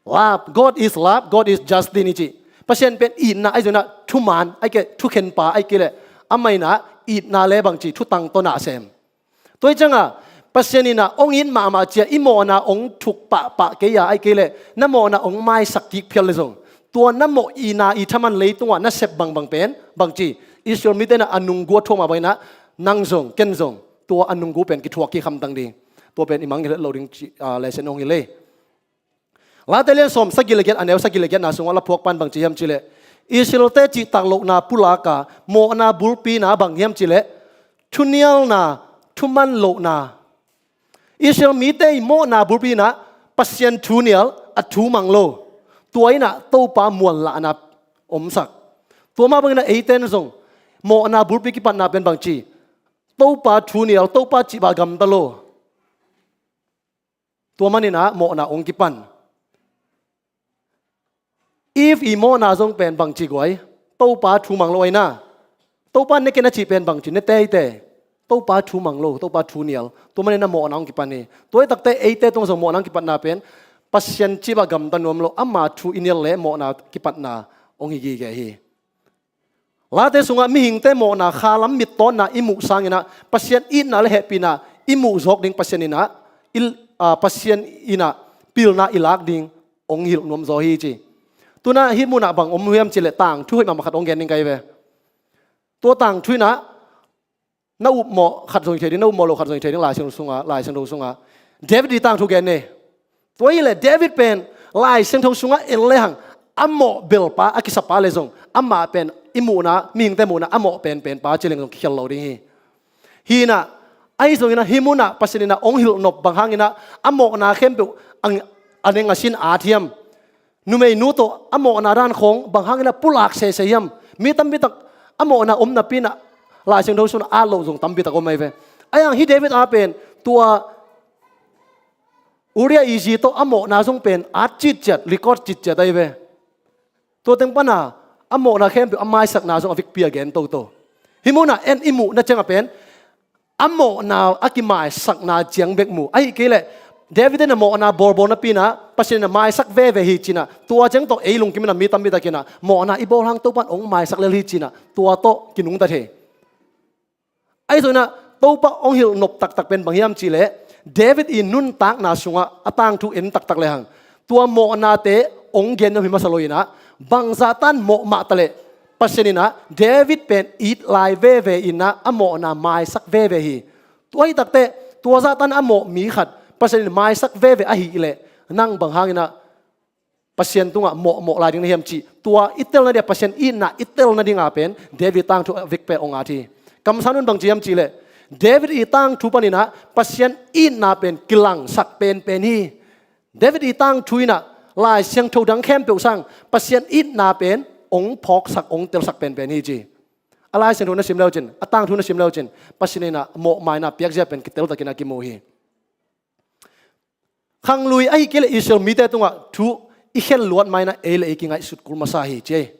love, God is love, God is justice i ci. Pasian pen itna ahi zongin ah thuman, ahih kei leh thukhenpa, ahih kei leh amah in ah itna le bang ci, thutang tawh na sem. Tua hi ciangin Pasian in ah hong it mahmah ci a, i mawhna hong thuk pahpah kei a, ahih kei leh na mawhna hong maisak kik phial leh zong, tua na mawh itna i thaman leitungah na sep bangbang pen bang ci, Israel mite in ah a nunggu a thuak mah bangin ah nang zong, ken zong tua a nunggu pen kithuak kik hamtang ding. Tua pen i mangngilh het loh ding ci, ah, lesson hong hi lei. Late lian sawm sagih le giat, a neu sagih le giatna sungah la phuak pan bang ci hiam cih leh, Israelte cihtak lohna pulak a mawhna bulpi in ah bang hiam cih leh, thunialna, thuman lohna. Israel mite i mawhna bulpi in ah Pasian thu nial, a thu mang lo. Tua in ah Topa muanlahna omsak. Tua mah bangin ah eite in zong mawhna bulpi kipatna pen bang ci, Topa thu nial, Topa cih bang gamta lo. Tua manin ah mawhna hong kipan. Eve i mawhna zong pen bang ci guai, Topa thu mang lo ahi na. Topa ne ken a cih pen bang ci, ne teitei. Topa thu mang lo, Topa thu nial. Tua manin a mawhna hong kipan hi. Tua hi takte eite tungah zong mawhna hong kipatna pen Pasian cip ah gamta nuam lo, ama thu i nial leh mawhna kipatna hong hi gige hi. Late sungah mihingte mawhna khalam mittawnna i muh sanginah Pasian itna le hehpihna i muh zawk ding Pasian inah i, a, Pasian inah pilna i lak ding hong hilh nuam zaw hi ci. Tunah hih munah bang om hiam cileh tangthu hoih mahmah khat hong gen ding ka hi ve. Tua tangthu inah na upmawh khat zong hi thei ding, na upmawh lo khat zong hi thei ding Lai Siangtho sungah, Lai Siangtho sungah David i tangthu gen ni. Tua hileh David pen Lai Siangtho sungah en lehang a mawh belpa a kisapa le zong amah pen i muhna, mihingte muhna a mawh penpenpa ci leng zong kikhial lo ding hi. Hinah ahi zonginah hih munah Pasian inah hong hilh nop bang hanginah a mawhna khempeuh a neng a sin at hiam? Numeinu tawh a mawhna dan khawng bang hanginah pulak sese hiam? Mi tampitak a mawhna om napi inah Lai Siangtho sungah at loh zong tampitak om ahi ve. Ahi hang hih David a pen tua Uriah i zi tawh a mawhna zong pen at citciat, record citciat ahi ve. Tua teng pana a mawhna khempeuh a maisakna zong a vekpi a gen toto. Hih munah en i muhna ciangah pen a mawhna a kimaisakna ciang bek mu. Ahi kei leh David in a mawhna bawlbawl napi inah Pasian in a maisak veve hi cinah, tua ciang tawh ei lungkim inah mi tampi takinah mawhna i bawl hang Topa in hong maisak lel hi cinah tua tawh kinungta thei. Ahi zonginah Topa hong hilh nop taktak pen bang hiam cihleh David i nuntakna sungah a tangthu en taktak lehang tua mawhnate hong gen nuam hi masa lo inah bangzah tan mawh mahtaleh Pasian inah David pen it lai veve inah a mawhna maisak veve hi. Tua hi takte tua zah tan a mawh mi khat Pasian in maisak veve ahihleh nang bang hanginah Pasian tungah mawhmawh lai ding na hiam cih tua i tel nading a, Pasian itna i tel nadinga pen David tangthu a vekpi hong at hi. Kamsang un bang ci hiam cihleh David i tangthu paninah Pasian itna pen kilangsak penpen hi. David i tangthu inah Lai Siangtho dang khempeuh sang Pasian itna pen hong phawksak, hong telsak penpen hi ci. A Lai Siangtho na sim leucin, a tangthu na sim leucin Pasian inah mawhmaina piakzia pen kiteltakin a kimu hi. Khanglui ahi kei leh Israel mite tungah thu i khen luat mainah ei le ei kingaihsut kul masa hi ci ei.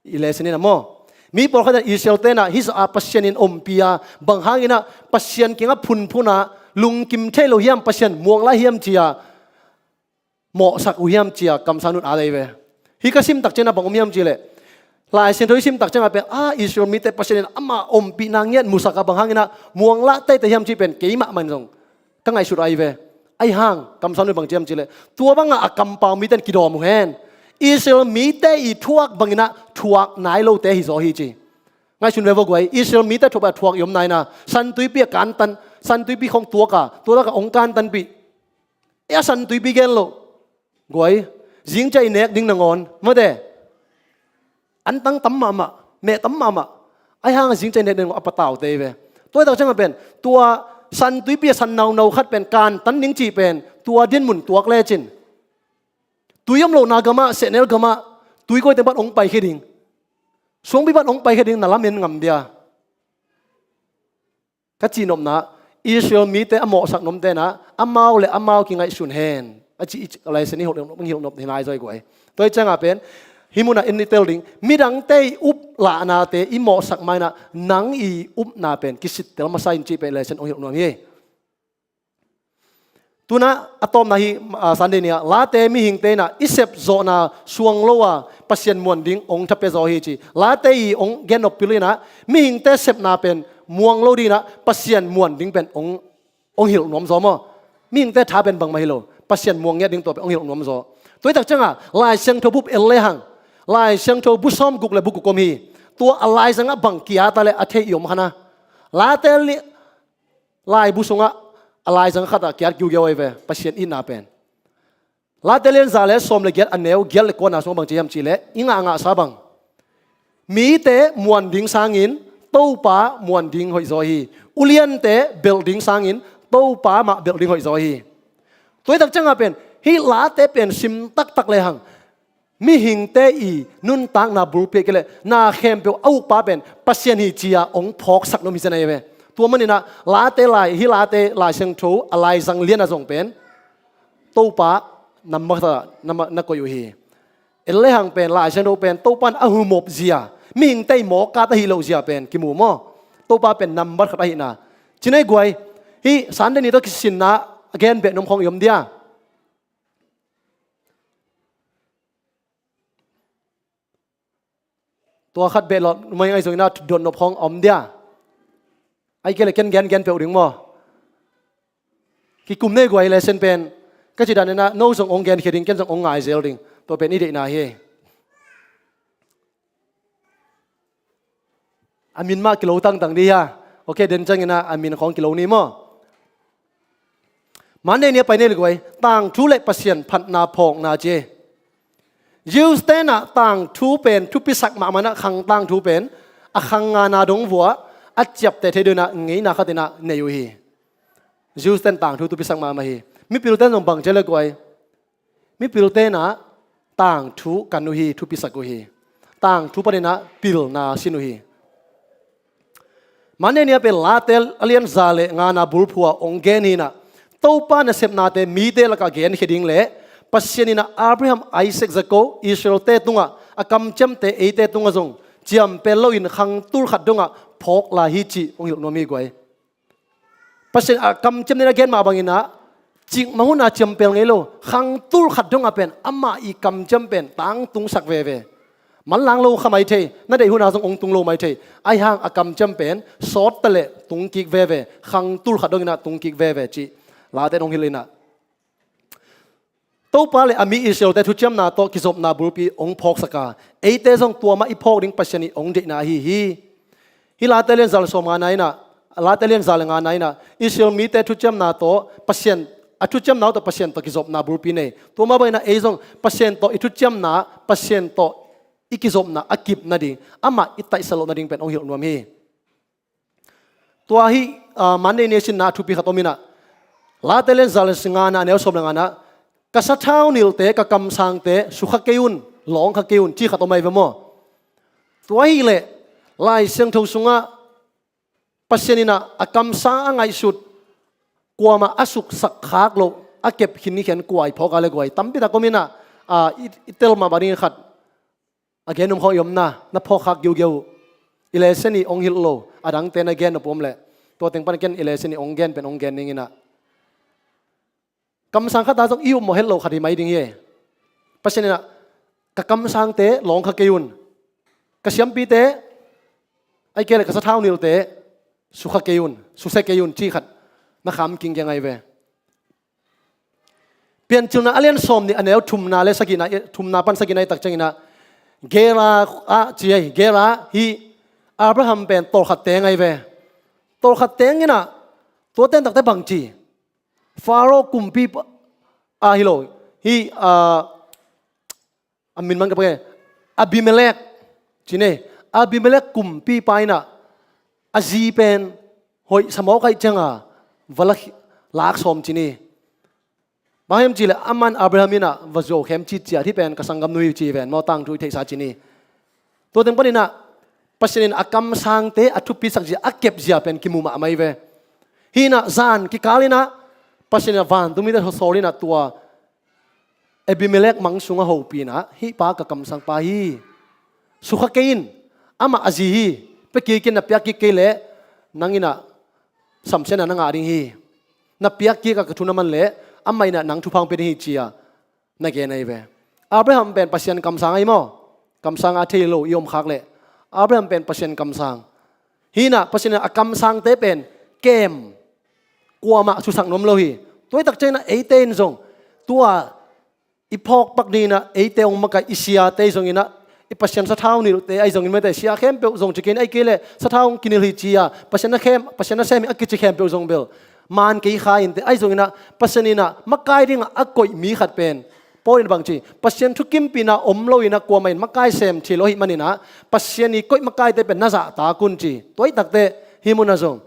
I lesson inah maw, mi pawlkhat in Israel tenah hih zah a Pasian in ompih a bang hanginah Pasian kiangah phunphun a lungkim thei lo hiam, Pasian muang lai hiam ci-a mawhsak uh hiam ci-a kamsang un a lei ve. Hih ka sim takcianah bang om hiam cihleh Lai Siangtho i sim takciangah pen a Israel mite Pasian in ama ompihna ngiat musak a bang hanginah muang lah teitei hiam cih pen keimah man zong ka ngaihsut ahi ve. Ahi hang kamsang un bang ci hiam cihleh tua bangah a kampau mite in kidawm uh hen. Israel mite i thuak banginah thuak nai lote hi zaw hi ci. Ngaihsun ve vo guai, Israel mite thuak bangah thuak i om naina, San Tuipi a kantan, San Tuipi khong tuaka, tua taka hong kantanpih. E a San Tuipi gen loh guai, zingciah i nek ding nangawn mate, antang tam mahmah, meh tam mahmah. Ahi hang a zingciah i nek ding nangawn a pataute hi ve. Tua hi tak ciangah pen tua San Tuipi a san naunau khat pen kantan ding cih pen tua dinmun tuak lecin tui om lohna gamah, sehnel gamah tui kawite pan hong paikhia ding, suangpi pan hong paikhia ding na lamen ngam dia ka cihnopna, Israel mite a mawhsak nuam tenah amau le amau kingaihsun hen a ci, a lesson i hilh nop hi nai zaw hi guai. Tua hi ciangah pen hih munah en i tel ding, midangte i up lahnate i mawhsak mainah nang i upna pen kisittel masa in cih pen lesson hong hilh nuam hi. Tunah a tawpna hi, ah, Sunday ni-ah Late mihingte inah i sep zawhna suang lo a Pasian muan ding hong thapia zaw hi ci. Late i hong gen nop pil inah mihingte sepna pen muang lo dinah Pasian muan ding pen hong, hong hilh nuam zaw maw. Mihingte tha pen bangmah hi lo, Pasian muang ngiat ding tua pen hong hilh nuam zaw. Tua hi tak ciangah Lai Siangtho bup el lehang, Lai Siangtho bu sawm guk le bu guk om hi. Tua a laizangah bang ki-at a le a thei i om khan a, Late li laibu sungah a laizang khatah ki-at giugiau ahi ve Pasian itna pen. Late lian za le sawm le giat a neu giat le kuana sungah bang ci hiam cihleh i ngahngahsa bang, mite muan ding sangin Topa muan ding hoih zaw hi. Uliante belh ding sangin Topa mah belh ding hoih zaw hi. Tua hi tak ciangah pen hih Late pen sim taktak lehang mihingte i nuntakna bulpi a kileh na khempeuh a ukpa pen Pasian hi ci-a hong phawksak nuam hi zen ahi ve. Tua maninah Late lai, hih Late Lai Siangtho a laizang lian a zong pen Topa nambat khatah na, na koih uh hi. En lehang pen Lai Siangtho pen Topa in a humop zia, mihingte i mawk at ahi loh zia pen kimu maw. Topa pen nambat khat ahihna. Cinei guai, hih Sunday ni tawh kisinna a gen beh nuam khawng i om dia? Tua khat beh lawh nuam ing, ahi zongin ah dot nop khawng a om dia? Ahih kei leh ken gen gen peuh ding maw? Kikum nei guai, lesson pen ka cih dan in ah no zong hong genkhia ding, ken zong hong ngai zel ding. Tua pen i deihna hi. A min mah kilo tangtang di hia? Ok, den ciangin ah a min khawng kilo ni maw? Monday ni a pai nei le guai, tangthu le Pasian phatna phawkna ci. Jews te'n ah tangthu pen thupisak mahmah in ah, khang tangthu pen a khang ngana dong vuah a ciapteh thei dingin ah ngeina khat in ah nei uh hi. Jews te'n tangthu thupisak mahmah hi. Mipil te'n zong bang ci le guai, mipil te'n ah tangthu kan uh hi, thupisak uh hi. Tangthu panin ah pilna sin uh hi. Monday ni a pen Late a lian za le ngana bulphuh ah hong gen hi in ah, Topa nasepnate mite lakah genkhia ding le Pasian in ah Abraham, Isaac, Jacob, Israel-te tungah a kamciamte eite tungah zong ciampel loin khang tul khat dongah phawk lai hi cih hong hilh nuam hi guai. Pasian a kamciam dingin a gen mah bangin ah, cikmah hun a ciampel ngei lo, khang tul khat dongah pen amah i kamciam pen tangtungsak veve. Manlang lo kha mai thei, na deih hun a zong hong tung lo mai thei. Ahi hang a kamciam pen sawt ta leh tungkik veve, khang tul khat dongin ah tungkik veve cih Late'n hong hilh in ah, Topa le a mi Israel-te thuciamna tawh kizopna bulpi hong phawksak a, eite zong tua mah i phawk ding Pasian i hong deihna ahi hi. Hih Late lian za le sawm ngana in ah, Late lian za le ngana in ah, Israel mite thuciamna tawh Pasian, a thuciamna uh tawh Pasian tawh kizopna bulpi nei. Tua mah bangin ah ei zong Pasian tawh i thuciamna, Pasian tawh i kizopna a kip nading, amah i taihsa loh nading pen hong hilh nuam hi. Tua hih, ah, Monday ni a sinna a thupi khat om in ah, Late lian za le ngana, a neu sawm le ngana, ka sathau nilhte, ka kamsangte sukha kei un, lawng kha kei un, cih khat om ahi ve maw? Tua ahih leh Lai Siangtho sungah Pasian in ah a kamsang a ngaihsut kuamah a suksak khak loh, a kep khin ni khen kuai phawk a le guai, tampi tak om in ah, ah, i, i tel mah bang ding khat a gen nuam khawng i om na, na phawk khak giugiau uh. I lesson i hong hilh lo a dangte na gen nop uh om leh, tua teng pan ken i lesson i hong gen pen hong gen ning in ah, kamsang khat a zong i upmawh het loh khat hi mai ding hi. Pasian in ah, ka kamsangte lawng kha kei un, ka siampite, ahih kei leh ka sathau nilhte sukha kei un, susia kei un, cih khat na kham kingkiang ahi ve. Piancilna a lian sawm nih, a neu thumna le sagihna, thumna pan sagihna i tak ciangin ah, Gerar ah ci hi, Gerar, hih Abraham pen tawlkhat teng ahi ve. Tawlkhat teng in ah, tua ten takte bang ci? Faro kumpipa, ah, hi lo, hih, ah, a min man ka pake, Abimelek ci ni. Abimelek kumpipa in ah, a zi pen hoih sa mawk ahih ciangin va lak, lak sawm ci ni. Bang hiam cih leh aman Abraham in ah va zuau khem citciat, hih pen ka sanggamnu hi ci ven maw, tangthu i theihsa ci ni. Tua teng panin ah Pasian in a kamsangte a thupisak zia, a kep zia pen kimu mahmah hi ve. Hih in ah zan kikal in ah Pasian in ah vantungmite sawl in ah tua Abimelek mang sungah hopih in ah, hih pa ka kamsang pa hi, sukha kei in, amah a zi hi, pia kik in, na piak kik kei leh nang in ah samsiatna na ngah ding hi, na piak kik a ka thu na man leh amah in ah nang thupha hong pia ding hi ci-a na gen ahi ve. Abraham pen Pasian kamsang ahi maw? Kamsang a thei lo i om khak leh, Abraham pen Pasian kamsang. Hih in ah Pasian in ah a kamsangte pen kem, kuamah susak nuam lo hi. Tua hi tak ciangin ah eite in zong tua i phawk pak dingin ah eite hong makaih i siate zongin ah, i Pasian sathau nilhte ahi zongin, mate, sia khempeuh zong ci kei in, ahih kei leh sathau hong kinilh hi ci-a, Pasian na khem, Pasian na sem hi a kici khempeuh zong bel maan kei kha inteh, ahi zongin ah Pasian in ah makai dingah a koih mi khat pen, Paul in bang ci, Pasian thukimpihna om lo in ah kuamah in makai sem thei lo ahih manin ah, Pasian i koih makaite pen na zahtak un ci. Tua hi tak teh hih munah zong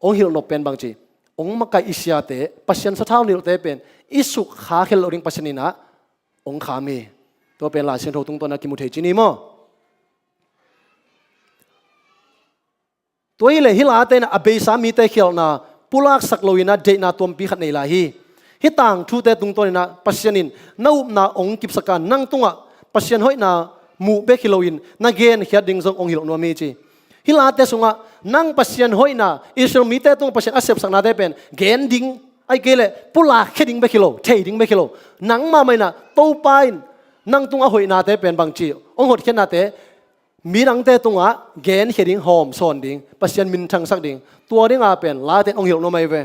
hong hilh nop pen bang ci, hong makaih i siate, Pasian sathau nilhte pen i sukha khel loh ding Pasian in ah hong kham hi. Tua pen Lai Siangtho tungtawn ah kimu thei ci ni maw? Tua hi leh hih Late in ah a beisa mite khialhna pulaksak lo in ah deihna tuampi khat nei lai hi. Hih tangthute tungtawn in ah Pasian in na upna hong kipsak a, nang tungah Pasian hoihna muh bek hi loin na genkhiat ding zong hong hilh nuam hi ci. Hih late sungah nang Pasian hoihna, Israel mite tungah Pasian a sepsaknate pen gen ding, ahih kei leh pulakkhia ding bek hi lo, thei ding bek hi lo. Nangmah mah in ah Topa in nang tungah a hoihnate pen bangci, hong hotkhiatnate midangte tungah genkhia ding, hawmsawn ding, Pasian minthangsak ding, tua dingah pen late in hong hilh nuam ahi ve.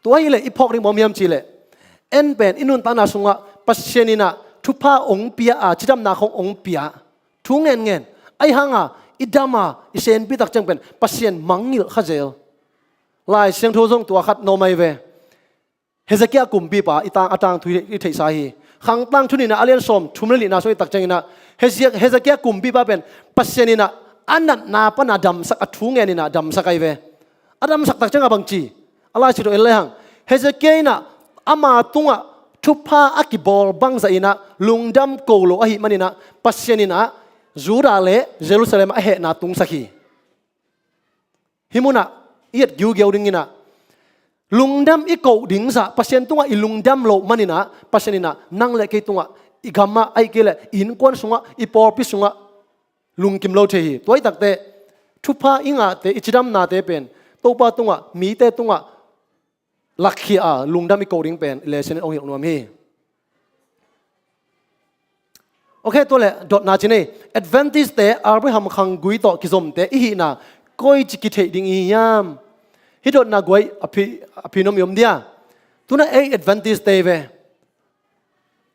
Tua hileh i phawk ding bang hiam cihleh, en pen i nuntakna sungah Pasian in ah thupha hong pia a, cidamna khawng hong pia, thu ngenngen, ahih hanga i dam a, i senpi tak ciang pen Pasian mangngilh kha zel. Lai Siangtho zong tua khat nuam ahi ve. Hezekiah kumpipa i tang, a tangthu i theihsa hi. Khang Tangthu nihna a lian sawmthum le nihna sung i tak ciangin ah, Hezek-, Hezekiah kumpipa pen Pasian in ah a natna pana damsak, a thu ngen in ah damsak ahi ve. A damsak tak ciangah bangci, a Lai Siangtho en lehang, Hezekiah in ah ama tungah thupha a kibawl bangzah in ah lungdam ko lo ahih manin ah Pasian in ah Judah le Jerusalem a hehna tungsak hi. Hih munah i et giugiau dingin ah, lungdam i koh ding zah Pasian tungah i lungdam loh manin ah Pasian in ah nang le kei tungah, i gamah, ahih kei leh i innkuan sungah, i pawlpi sungah lungkim lo thei hi. Tua ahih takteh thupha i ngahte, i cidamnate pen Topa tungah, mite tungah lakkhia a, lungdam i koh ding pen lesson in hong hilh nuam hi. Ok, tua leh dotna ci ni. Adventist-te, Abraham khanggui tawh kizomte i hihna koici kitheih ding i hi hiam? Hih dotna guai a phi, a phi nuam i om dia? Tu-in ah ei Adventist-te hi ve.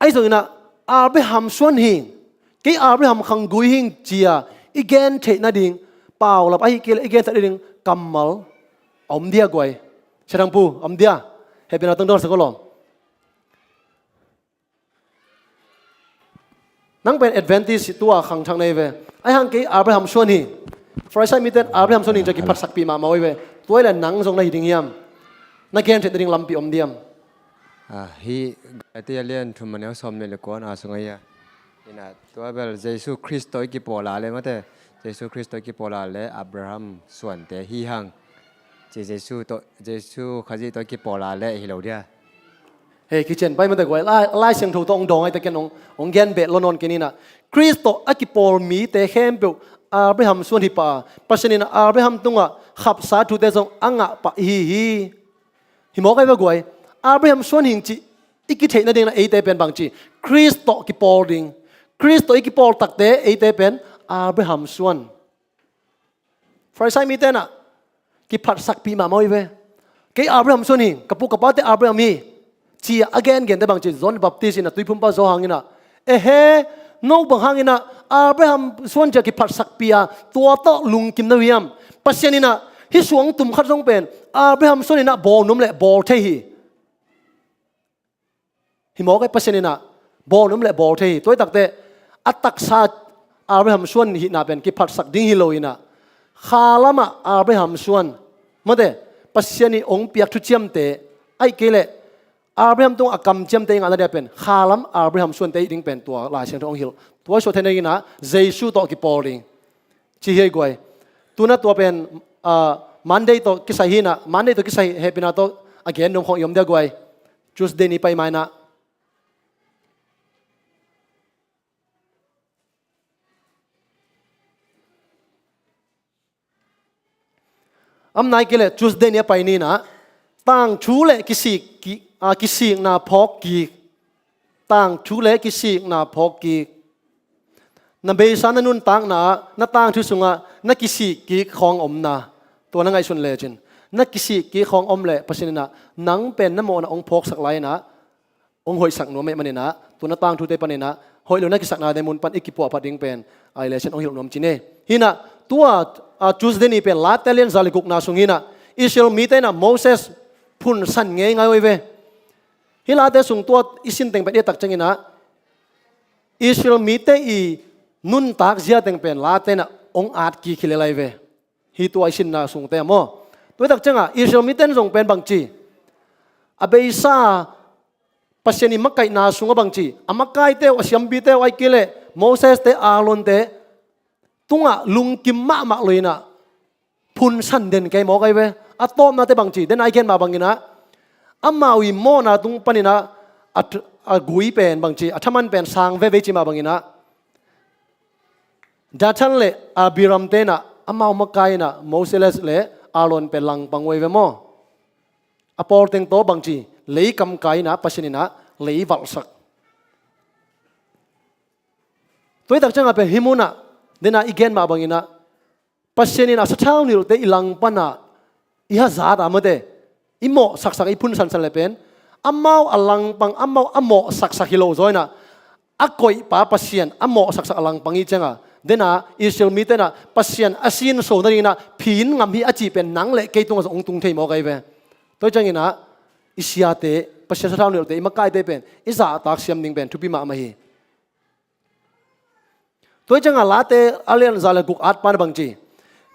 Ahi zongin ah Abraham suan hi ing, kei Abraham khanggui hi ing ci-a i gen theih nading paulap, ahih kei leh i gen theih nading kammal a om dia guai? Sia Thang Pu, om dia? Hehpihna tawh dawngsak aw lawm. Nang pen Adventist hi, tua khangthak na hi ve. Ahih hang kei Abraham suan hi. Farisai mite in Abraham suan hi ing ci-a kiphatsakpih mahmah uh hi ve. Tua hi leh nang zong na hi ding hiam? Na gen theih nading lampi om diam? Ah, hih Galatia lian thum a neu sawmnih le kuana sungah hi a. Ina, tua bel Jesu Khrist tawh i kipawl a leh, mate, Jesu Khrist tawh i kipawl a leh Abraham suante hi hang, ci, Jesu tawh, Jesu Khazih tawh i kipawl a leh hi lo dia? Hei, kician pai mate guai, Lai, Lai Siangtho tawh hong dawng ahih tak ciang hong, hong gen beh lo nawn kei ni. Ina, Khrist tawh a kipawl mite khempeuh Abraham suan hi pah a, Pasian in Abraham tungah khapsa thute zong a ngah pah i hi hi. Hi mawk ahi ve guai. Abraham suan hi ing cih i kitheih nading in ah eite pen bangci, Khrist tawh kipawl ding. Khrist tawh i kipawl takteh eite pen Abraham suan. Farisai mite in ah kiphatsakpih mahmah uh hi ve. Kei Abraham suan hi ing, ka pu ka pate Abraham hi, ci-a a gengente bangci, John Baptist in ah Tuiphumpa Johan in ah, ehe, no bang hangin ah Abraham suan ci-a kiphatsakpih a, tua tawh lungkim na uh hiam? Pasian in ah hih suangtum khat zong pen Abraham suan in ah bawl nuam leh bawl thei hi. Hi mawk ahi, Pasian in ah bawl nuam leh bawl thei hi. Tua ahih takteh a taksa Abraham suan hihna pen kiphatsak ding hi lo in ah, khalamah Abraham suan, mate, Pasian in hong piak thuciamte, ahih kei leh Abraham tungah a kamciamte i ngahna dia pen khalam Abraham suante i hih ding pen tua Lai Siangtho hong hilh. Tua i suah theih nading in ah Jesu tawh kipawl ding ci hi ei guai. Tu-in ah tua pen, ah, Monday tawh kisai hi in ah, Monday tawh kisai hehpihna tawh a gen nuam khawng i om dia guai? Tuesday ni pai ma in ah. Am nai kei leh Tuesday ni a pai ni in ah, tangthu le kisik, ki, ah, kisikna phawk kik. Tangthu le kisikna phawk kik. Na beisa, na nuntakna ah, na tangthu sungah na kisik kik khawng omna, tua na ngaihsun lecin, na kisik kik khawng om leh Pasian in ah nang pen na mawhna hong phawksak lai in ah, hong hoihsak nuam ahih manin ah, tu-in ah tangthute panin ah hoih lo na kisaknate mun pan i kipuahphat ding pen, ah, lesson hong hilh nuam ci ni. Hi in ah, tua, ah, Tuesday ni pen Late lian za le gukna sung hi in ah, Israel mite in ah Moses phunsan ngeingai uh hi ve. Hih Late sung tua i sin teng pen i et tak ciangin ah, Israel mite i nuntak zia teng pen Late in ah hong at kik hi lel ahi ve. Hih tua i sinna sungte ah maw. Tua ahih tak ciangah Israel mite in zong pen bangci, a beisa, Pasian i makaihna sungah bangci, a makaite uh, a siampite uh, ahih kei leh Moses-te, Aaron-te tungah lungkim mahmah lo in ah phunsan den kei mawk ahi ve. A tawpnate bangci, den a i gen mah bangin ah, amau i mawhna tung panin ah, a, a gui pen bangci, a thaman pen sang veve ci mah bangin ah, Dathan le Abiram-te in ah Amau makai inah Moses le Aaron pen langpang uh ei ve maw. A pawl teng tawh bangci, lei kamkai inah Pasian inah lei valhsak. Tua i tak ciangah pen hih munah, denah i gen mah banginah, Pasian inah sathau nilhte i langpanah i hazat a mate, i mawhsaksak i phun sansan le pen, amau a langpang, amau a mawhsaksak hi lo zaw inah, a koihpa Pasian a mawhsaksak a langpang i ciangah, denah Israel mite inah Pasian a sinso nadinginah phin ngam hi a cih pen nang le kei tungah zong hong tung thei mawk ahi ve. Tua i cianginah i siate, Pasian sathau nilhte, i makaite pen i zahtak siam ding pen thupi mahmah hi. Tua i ciangah Late a lian za le guk at pan a bangci,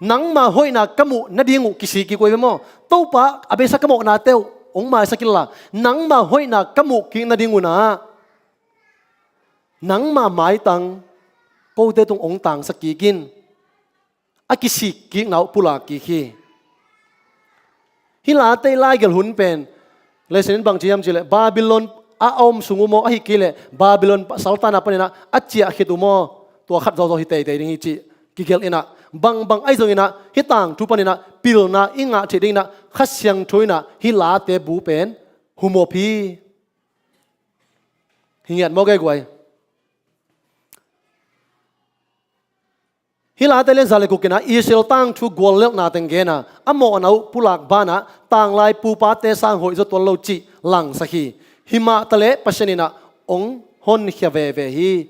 nangma hoihna ka muh nading uh kisik kik uh ei ve maw. Topa a beisa ka mawhnate uh hong maisak inla, nangma hoihna ka muh kik nading unah nangma maitang kote tung hong tangsak kik in. A kisik kikna uh pulak kik hi. Hih Late i laigelh hun pen lesson in bangci hiam cihleh, Babylon a om sung uh maw, ahih kei leh Babylon saltanna paninah a ciah khit uh maw, tua khat zawzaw hi teitei ding hi cih kigelh inah, bangbang ahi zonginah hih tangthu paninah pilna i ngah theih dinginah Kha Siangtho inah hih Late bu pen humop hi. Hi ngiat maw, guai. Hih Late lian za le guk inah Israel tangthu guallelhna teng genah, a mawhna uh pulak banah tanglai pupate sang hoihzaw tuan lo cih langsak hi. Himah taleh Pasian inah hong honkhia veve hi.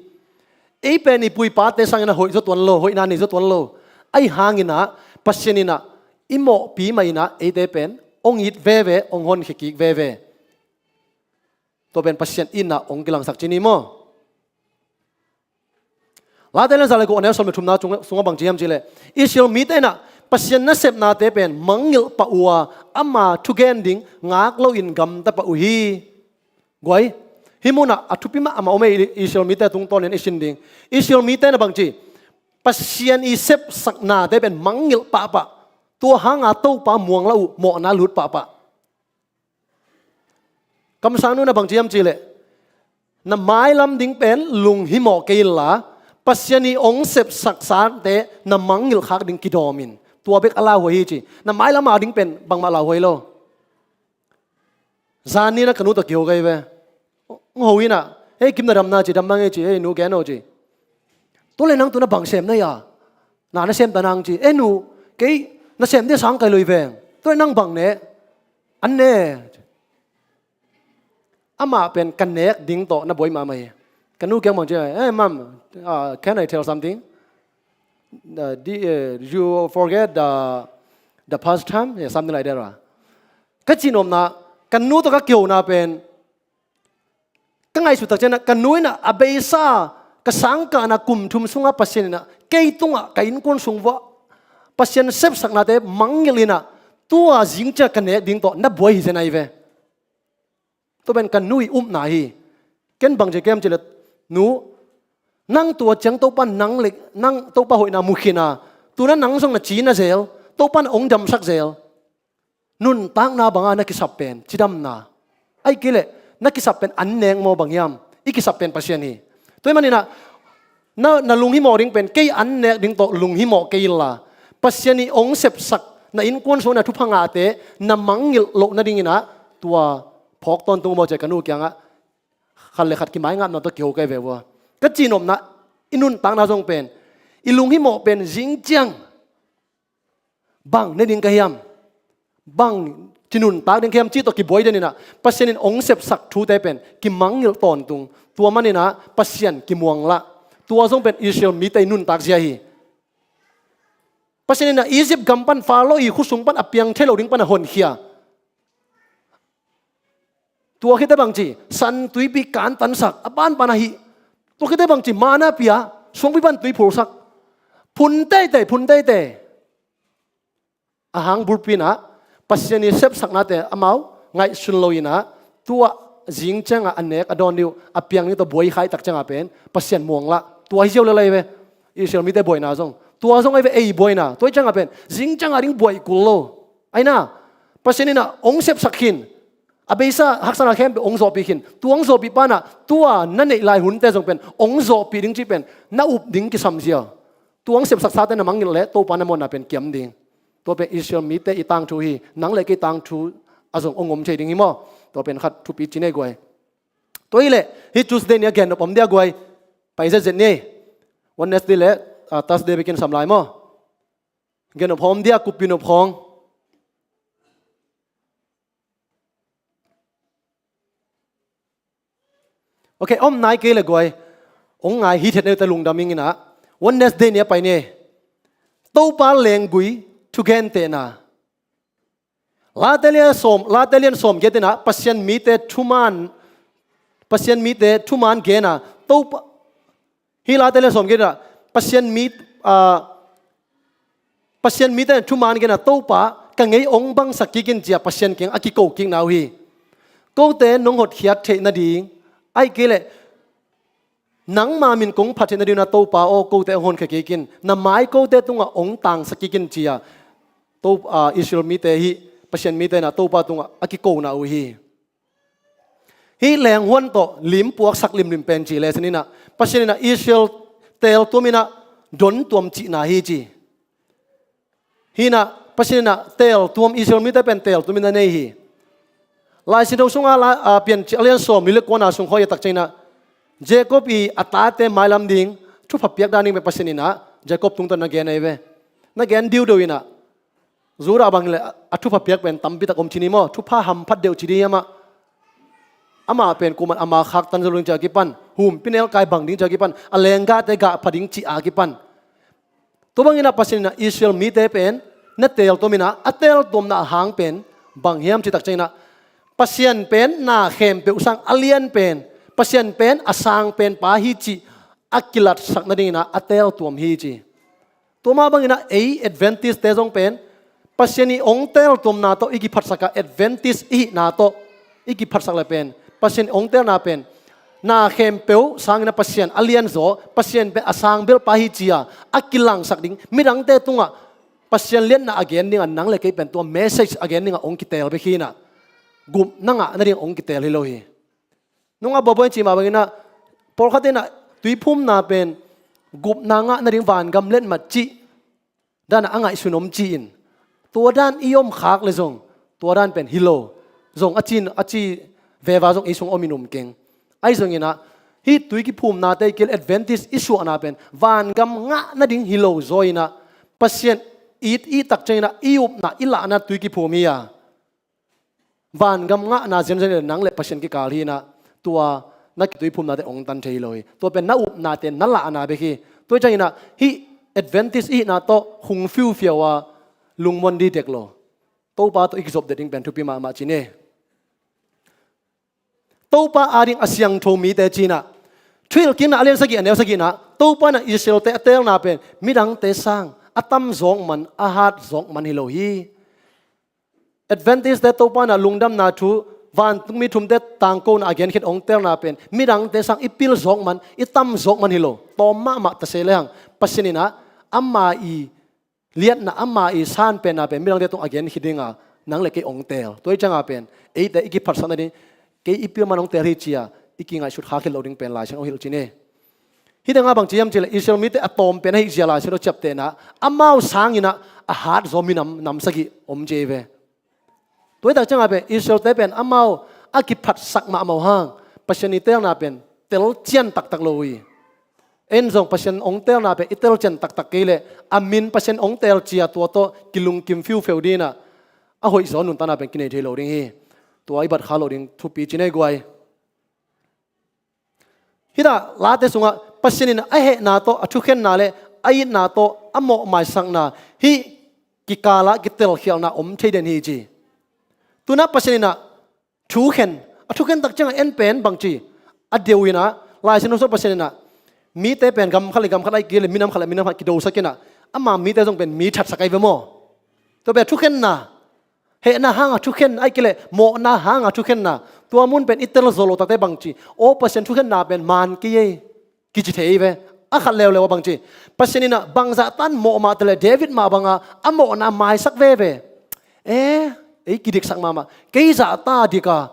Ei pen i pu i pate sanginah hoihzaw tuan lo, hoihna neizaw tuan lo. Ahi hanginah Pasian inah i mawhpi mah inah eite pen hong it veve, hong honkhia kik veve. Tua pen Pasian itna hong kilangsak ci ni maw. Late lian za le guk a neu sawm le thumna sungah bangci hiam cihleh, Israel mite inah Pasian nasepnate pen mangngilh pah uh a, ama thugen ding ngak loin gamta pah uh hi. Guai, hih munah a thupi mahmah om ei, Israel mite tungtawnin i sin ding. Israel mite inah bangci, Pasian i sepsaknate pen mangngilh pahpah, tua hanga Topa muanglah uh, mawhna lut pahpah. Kamsang nu inah bangci hiam cihleh, na mailam ding pen lunghimawh kei inla, Pasian i hong sepsaksate na mangngilh khak ding kidawm in. Tua bek a lauhuai hi ci. Na mailam a ding pen bangmah lauhuai lo. Zan ni inah ka nu tawh kiho ka hi ve. Hong ho inah, "Hei Kim, na dam na?" ci, "Dam mang ei," ci. "Hei nu, gen o," ci. "Tua leh nang tu na bang sem na hia? Na na sem ta nang," ci. "Eh nu, kei na sem ding a sang kai lo hi veng. Tua leh nang bang ne?" "An ne." Amah pen ka nek ding tawh na buai mahmah hi. Ka nu kiang bang ci, "Eh, Mom, uh, can I tell something? Uh, di- uh, you forget the, the past time?" Yeah, something like that, right? Ka cihnopna, ka nu tawh ka kihona pen, ka ngaihsut tak ciangin ah, ka nu in ah a beisa, ka sangkahna kum thum sungah Pasian in ah kei tungah, ka innkuan sung vuah Pasian sepsaknate mangngilh in ah, tua zing ciang ka nek ding tawh na buai hi zen ahi ve. Tua pen ka nu i upna hi. Ken bang ci ka hiam cih leh, nu, nang tua ciang Topa nang le, nang Topa hoihna mu khin a, tu in ah nang zong na ci na zel, Topa in ah hong damsak zel. Nuntakna banga na kisap pen cidamna, ahih kei leh na kisap pen an nek maw, bang hiam? I kisap pen Pasian hi. Tua ahih manin ah, na, na lunghimawh ding pen kei an nek ding tawh lunghimawh kei inla, Pasian i hong sepsak, na innkuan sung na thupha ngahte na mangngilh loh nadingin ah, tua phawk tawntung maw, ci-a ka nu kiangah khat le khat kimaingapna tawh kiho ka hi ve ua. Ka cihnopna, i nuntakna zong pen, i lunghimawh pen zing ciang bang ne ding ka hiam, bang ci nuntak ding ka hiam cih tawh kibuai den in ah, Pasian in hong sepsak thute pen kimangngilh tawntung. Tua manin ah Pasian kimuanglah. Tua zong pen Israel mite i nuntak zia hi. Pasian in ah Egypt gam pan, Faro i khut sung pan a piang thei lo ding pan a honkhia. Tua khit teh bang ci, San tuipi kantansak, a banban ahi. Tua khit teh bang ci, manna pia, suangpi pan tui phulsak. Phun teitei, phun teitei. A hang bulpi in ah, Pasian i sepsaknate amau ngaihsun lo in ah, tua zing ciangah a nek a dawn ding uh, a piang ding tawh buai khia tak ciangah pen Pasian muanglah. Tua hi ziau lel ahi ve. Israel mite buaina zong, tua zong ahi ve, ei buaina. Tua hi ciangah pen zing ciangah ding buai kul lo. Ahi na, Pasian in ah hong sepsak khin, a beisa haksatna khempeuh hong zawhpih khin. Tua hong zawhpih pa in ah, tua na neih lai hunte zong pen hong zawhpih ding cih pen na up ding kisam zia. Tua hong sepsaksate na mangngilh leh Topa na muanna pen kiam ding. Tua pen Israel mite i tangthu hi. Nang le kei tangthu a zong hong om thei ding hi maw? Tua pen khat thupi ci nei guai. Tua hi leh hih Tuesday ni a gennop om dia guai. Pai zetzet ni. Wednesday le, ah, Thursday bekin sam lai maw? Gennop hawm dia, kuppinop hawm. Ok, om nai kei le guai. Hong ngai hithiat neute lungdam ing inah. Wednesday ni a pai ni. Topa lenggui thugentehna. Late lian sawm, Late lian sawm giat inah Pasian mite thuman, Pasian mite thuman gena. Topa, hih Late lian sawm giat inah Pasian mi, ah, Pasian mite thuman gena Topa ka ngei hong bangsak kik in cia Pasian kiang a kiko kikna uh hi. Kote nong hotkhiat theih nading, ahih kei leh nangma min kong phat theih nading na Topa aw, kote hong honkhia kik in, na mai kote tungah hong tangsak kik in cia To, ah, Israel mite hih Pasian mite na Topa tungah a kikona uh hi. Hih lenghuan tawh limpuak sak limlim pen ci le sininah Pasian inah Israel teeltuam inah dontuam cihna hi ci. Hinah Pasian inah teeltuam, Israel mite pen teeltuam inah nei hi. Lai Siangtho sungah la, ah, Piancil a lian sawm li le kuana sung khawi a takcianginah Jacob i a tate mailam ding thupha piak dan ding pen Pasian inah Jacob tungtawn na gen ahi ve. Na gen diudeu inah Judah bang le a thupha piak pen tampitak om ci ni maw? Thupha hamphat deuh ci ding hi amah. Amah pen kuaman ama khaktan zo ding ci a kipan, humpi nelkai bang ding ci a kipan, a lenggahte gahpha ding ci a kipan. Tua bangin ah Pasian in ah Israel mite pen na teeltuam in ah, a teeltuamna a hang pen bang hiam cih tak ciangin ah, Pasian pen na khempeuh sang a lian pen, Pasian pen a sang pen pa hi cih a kilatsak nadingin ah a teeltuam hi ci. Tua mah bangin ah ei Adventist-te zong pen Pasian i hong teeltuamna tawh i kiphatsak a, Adventist i hihna tawh i kiphatsak le pen Pasian i hong teelna pen na khempeuh sangin ah Pasian a lianzaw, Pasian pen a sang belpa hi ci-a a kilangsak ding, midangte tungah Pasian liatna a gen dingah nang le kei pen tua message a gen dingah hong kiteel bek hi in ah, gupna ngah nading hong kiteel hi lo hi. Nungah buabuai in cih mah bangin ah, pawlkhatte in ah tuiphumna pen gupna ngah nading vangam letmat cih dan a ngaihsun om ci-in, tua dan i om khak le zong tua dan pen hi lo. Zong a ci, a ci veva zong ei sung om in um keng. Ahi zongin ah hih tui kiphumnate i kil Adventist i suahna pen vangam ngah nading hi lo zaw in ah, Pasian it i tak ciangin ah i upna i lahna tui kiphum hi a, vangam ngahna zenzen le nang le Pasian kikal hi in ah, tua na kituiphumnate hong tan thei hi lo hi. Tua pen na upnate na lahna bek hi. Tua hi ciangin ah hih Adventist i hihna tawh hong fiufiau a lungmuan ding dek lo. Topa tawh i kizop ding pen thupi mahmah ci ni. Topa ading a siangtho mite ci in ah, Thuhilhkikna a lian sagih a neu sagih in ah, Topa in ah Israel-te a teelna pen midangte sang a tamzawk man, a hatzawk man hi lo hi. Adventist-te Topa in ah lungdamna thu, vantungmi thumte tangkona a genkhin hong teelna pen midangte sang i pilzawk man, i tamzawk man hi lo. Tawm mahmah ta se lehang Pasian in ah ama i liatna, ama i sanpenna pen midangte tung a genkhin dinga nang le kei hong teel. Tua hi cianga pen eite i kiphatsak nading, kei i pil man hong teel hi ci-a i kingaihsut khak hi lo ding pen Lai Siangtho hong hilh ci ni. Hih tengah bang ci hiam cih leh Israel mite a tawm pen ahih zia Lai Siangtho ciaptehna, amau sangin ah a hatzaw minam nam sagih om ci hi ve. Tua hi tak ciangah pen Israel-te pen amau a kiphatsak mahmah uh hang Pasian i teelna pen telcian taktak lo uh hi. En zong Pasian hong teelna pen i telcian taktak kei leh a min Pasian hong teel ci-a tua tawh kilungkim fiufeu dingin ah a hoihzaw nuntakna pen kinei thei lo ding hi. Tua i bat kha lo ding thupi ci ni guai. Hih dah Late sungah Pasian in a hehna tawh, a thukhenna le a itna tawh a mawhmaisakna hih kikalah kitelkhialhna om thei den hi ci. Tunah Pasian in ah thukhen, a thukhen tak ciangah en pen bangci a deu in ah, Lai Siangtho sungah Pasian in ah mite pen gam khat le gam khat ahih kei leh minam khat le minam khat kidosak in ah, ama mite zong pen mi thatsak ahi ve maw? Tua pen a thukhenna, hehna hanga thukhen, ahih kei leh mawhna hanga thukhenna. Tua mun pen i tel zo lo takte bangci, aw Pasian thukhenna pen man kei ei, kici thei hi ve. A khat leuleu a bangci, Pasian in ah bangzah tan mawh mah ta leh David mah banga a mawhna maisak veve. E, ei kidiksak mahmah, kei zahta dika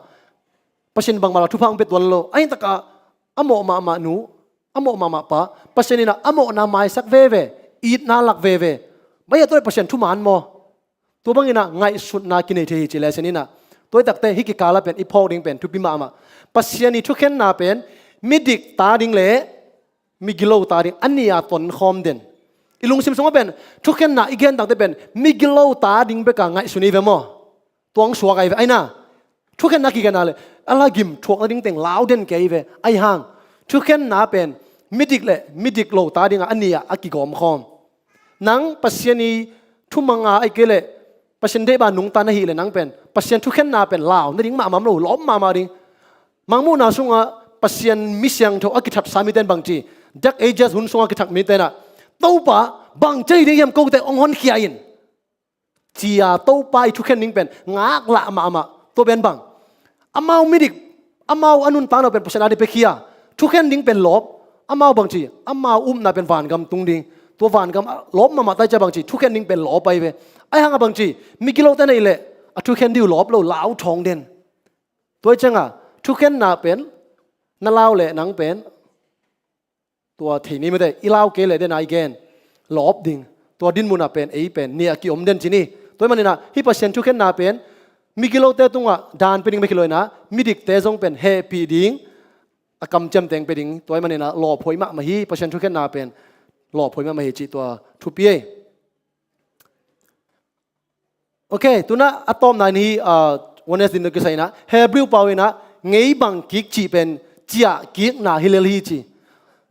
Pasian bangmah la thupha hong pia tuan lo. Ahi takah a mawh mahmah nu, a mawh mahmah pa, Pasian in ah a mawhna maisak veve. itna lak veve. Mah hi a, tua Pasian thuman maw? Tua bangin ah ngaihsutna kinei thei hi ci leh sin in ah, tua hi takte hih kikal ah pen i phawk ding pen thupi mahmah. Pasian i thukhenna pen midik ta ding le migilo ta ding a nih a tonkhawm den. I lungsim sungah pen thukhenna i gen takte pen migilo ta ding bek a ngaihsun hi ve maw? Tua hong suak ahi ve. Aina, thukhenna kigen a leh a la gim thuak nading teng lau den kei hi ve. Ahi hang thukhenna pen midik le midik lo ta ding a, a nih a a kigawmkhawm. Nang Pasian i thumang a, ahih kei leh Pasian deihbang nungta na hih leh nang pen Pasian thukhenna pen lau nading mahmah om lo, lawp mahmah ding. Mangmuhna sungah Pasian mi siangtho a kithatsa mite in bang ci? Dark Ages hun sungah kithat mite in ah, Topa, bang ci ding hiam, kote hong honkhia in, ci-a Topa i thukhen ding pen ngaklah mahmah. Tua pen bang? Amau midik, amau a nuntakna pen Pasian a ding piakhia. Thukhen ding pen lawp. Amau bang ci? Amau upna pen vangam tung ding. Tua vangam a lawp mahmah ta hi ciang bang ci? Thukhen ding pen lawp ahi ve. Ahi hang a bang ci? Migilote na hih leh a thukhen ding uh lawp lo, lau thawng den. Tua hi ciangin thukhenna pen na lau leh nang pen tua thei ni mate, i lau kei leh den a i gen lawp ding. Tua dinmun ah pen ei pen nih a kiom den ci ni. Tua ahih manin ah hih Pasian thukhenna pen migilote tungah daan pia ding bek hi lo in ah, midikte zong pen hehpih ding, a kamciam teng pia ding. Tua ahih manin ah lawphuai mahmah hi, Pasian thukhenna pen lawphuai mahmah hi cih tua thupi ei. Ok, tu-in ah a tawpna in hih, ah, Wednesday ni kisai in ah Hebrew pau in ah ngeibang kik cih pen ciahkikna hi lel hi ci.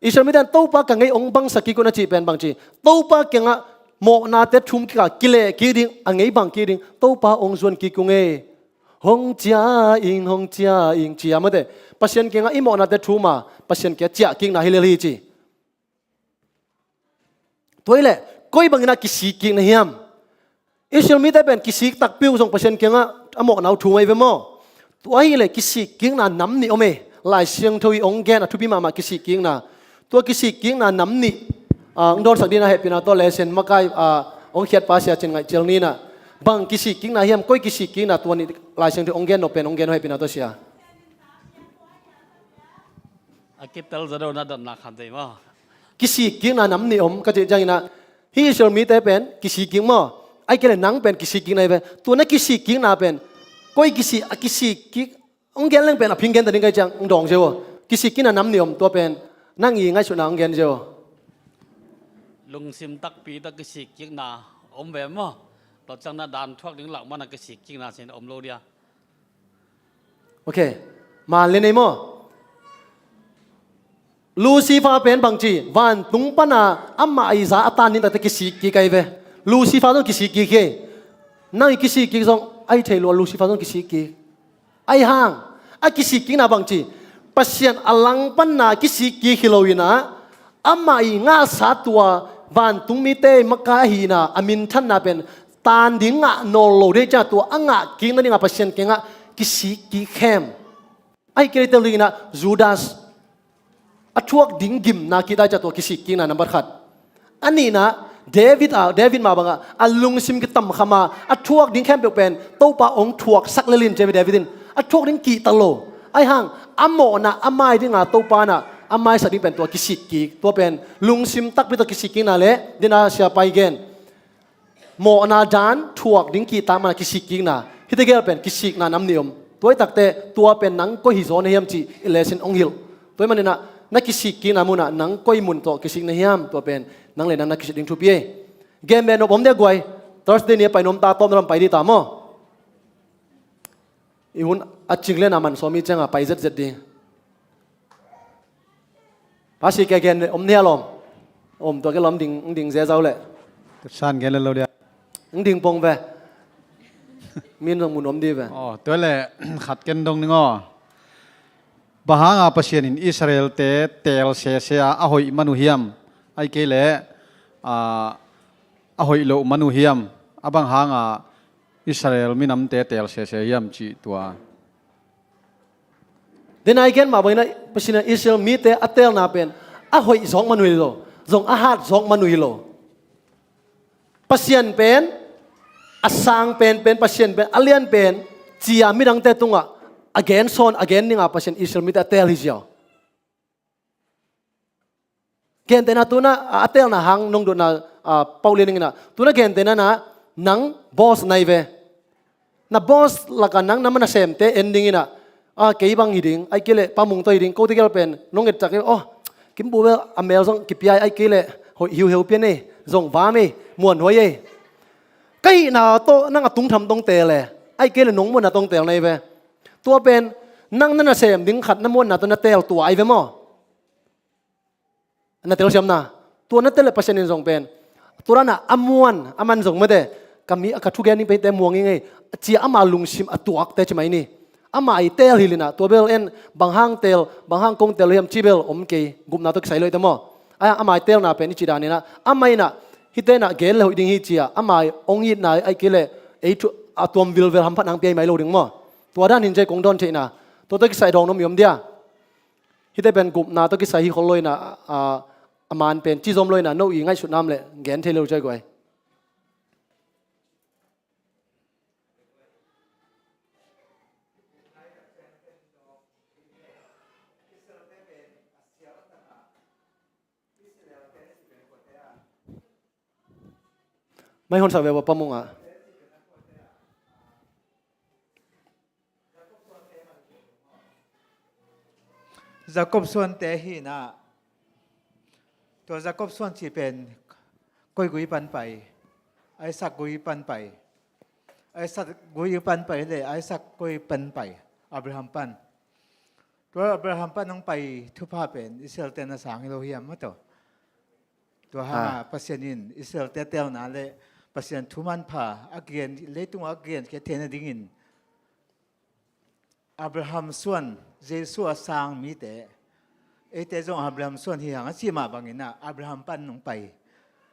Israel mite in Topa ka ngei hong bangsak kik un a cih pen bang ci? Topa kiangah mawhnate thum kik a, kileh kik ding, a ngeibang kik ding, Topa hong zuan kik ung e. Hong ciah ing, hong ciah ing, ci-a mate, Pasian kiangah i mawhnate thum a, Pasian kiangah ciahkikna hi lel hi ci. Tua hi leh koi bangin ah kisikkik na hiam? Israel mite pen kisik takpi uh zong Pasian kiangah a mawhna uh thum ahi ve maw? Tua hi leh kisikkikna nam nih om e. Lai Siangtho i hong gen a thupi mahmah kisikkikna. Tua kisikkikna nam nih, ah, hong dawnsak dingin ah hehpihna tawh lesson makai, ah, hong khiatpa Sia Cin Ngaih Ciel ni in ah, bang kisikkikna hiam, koi kisikkikna tua nih Lai Siangtho hong gen nop pen hong gen aw, hehpihna tawh sia. A kitel zaw deuh na dotna khan tei maw? Kisikkikna nam nih om ka cih ciangin ah, hih Israel mite pen kisikkik maw? Ahih kei leh nang pen kisikkik na hi ve. Tua na kisikkikna pen koi kisik, a kisikkik, hong gen leng pen a phing gen ta ding ka hih ciang hong dawng zel aw. Kisikkikna nam nih om, tua pen nang i ngaihsutna hong gen zel aw. Lungsim takpi tawh kisikkikna om ve maw? Tua ciang na daan thuak ding lak man a kisikkikna sin om lo dia. Ok. Man le nei maw? Lucifer pen bang ci? Vantung pana amah i za a tan ding takte kisikkik ahi ve. Lucifer zong kisikkik hi. Nang i kisikkik zong ahi thei lua, Lucifer zong kisikkik. Ahi hang a kisikkikna bang ci? Pasian a langpanna kisikkik hi lo in ah, amah i ngahsa tua vantung mite maka ahihna, a minthanna pen tan ding ngah nawn lo ding ciang tua a ngahkik nading a Pasian kiangah kisikkik khem. Ahih kei leh tel ding in ah Judas a thuak ding gimna kihta ciang tua kisikkikna nambat khat. A nihna, David a, David mah bangah a lungsim kitamkham a, a thuak ding khempeuh pen Topa hong thuaksak lel in ci ve David in. A thuak ding kihta lo. Ahi hang a mawhna a mai dinga Topa in ah a maisak ding pen tua kisikkik. Tua pen lungsim takpi tawh kisikkikna le, dena siapa i gen, mawhna daan thuak ding kihta man a kisikkikna. Hihte gel pen kisikna nam nih om. Tua hi takte tua pen nang koi hi zaw na hiam cih i lesson hong hilh. Tua ahih manin ah na kisikkikna munah nang koi mun tawh kisik na hiam, tua pen nang le nang na kisik ding thupi ei. Gen beh nop om dia guai. Thursday ni a pai nuam ta, tawpna lam pai ding ta maw? I hun a cing lian a man sawm i ciangah pai zetzet ding. Pasi kia gen om nia lawm. Om tua ke lawm ding, ding zia zau leh. San gen lo dia. Ding pong ve. Min zong mun om di ve. Oh, tua leh khat ken dong ning aw. Bang hanga Pasian in Israel te teel sese a, a hoih man uh hiam? Ahih kei leh, a, a hoih loh man uh hiam? A bang hanga Israel minamte teel sese hiam cih tua. Dena i gen mah bangin ah Pasian in Israel mite a teelna pen a hoih zawk man uh hi lo, zong a hat zawk man uh hi lo. Pasian pen a sang penpen, Pasian pen a lian pen, ci-a midangte tungah a gen sawn, a gen ninga Pasian Israel mite a teel hi ziau. Gentehna tuna a, a teelna hang nong dotna ah, pauh lian ding inah, tu na gente nanah nang boss na hi ve. Na boss lakah nang na manasemte en ding inah, ah, kei bang hi ding, ahih kei leh Pa Mung tawh hi ding, kote gel pen nong et cak hi, oh, Kim Bu bel a mel zong kipia hi, ahih kei leh hoih hiuheu pia nei, zong vam ei, muanhuai ei. Ka hihna tawh nang a tungtham tawh teel e, ahih kei leh nong muanna tawh teel na hi ve. Tua pen nang na nasem ding khat na muanna tawh na teel tua ahi ve maw? Na telsiamna, tua na tel leh Pasian in zong pen, tua danah a muan, a man zong mate, ka mi, ka thugen ding pen hihte muang ing ei, ci-a ama lungsim a tuakte ci mai ni. Ama i teel hilh inah, tua bel en, bang hang teel, bang hang kong teel hiam ci bel om kei, gupna tawh kisai lo hite maw? Ai, ama i teelna pen i cih dan inah, amah inah, hihte inah gen le hoih ding hi ci-a ama i hong itna, ahih kei leh ei thu a tuam vilvel hamphatna hong pia hi mai lo ding maw? Tua dan hi ci-a kong dawn theihna, tua tawh kisai dawng nuam i om dia? Hihte pen gupna tawh kisai hi khol lo inah, a, a man pen ci zom lo inah, no i ngaihsutna om leh gen thei lo ci-a guai. Mai hon sak ve ua Pa Mung ah. Jacob suante hi inah, tua Jacob suan cih pen koi gui pan pai, Isaac gui pan pai, Isaac gui pan pai le Isaac gui pan pai, Abraham pan. Tua Abraham pan hong pai thupha pen Israelte na sang hi lo hiam maw? Tua hangah Pasian in Israelte teelna le Pasian thu manpha a gen, leitungah a gen khiat theihna dingin Abraham suan, Jesu a sang mite, eite zong Abraham suan hi hang a cih mah bangin ah Abraham pan hong pai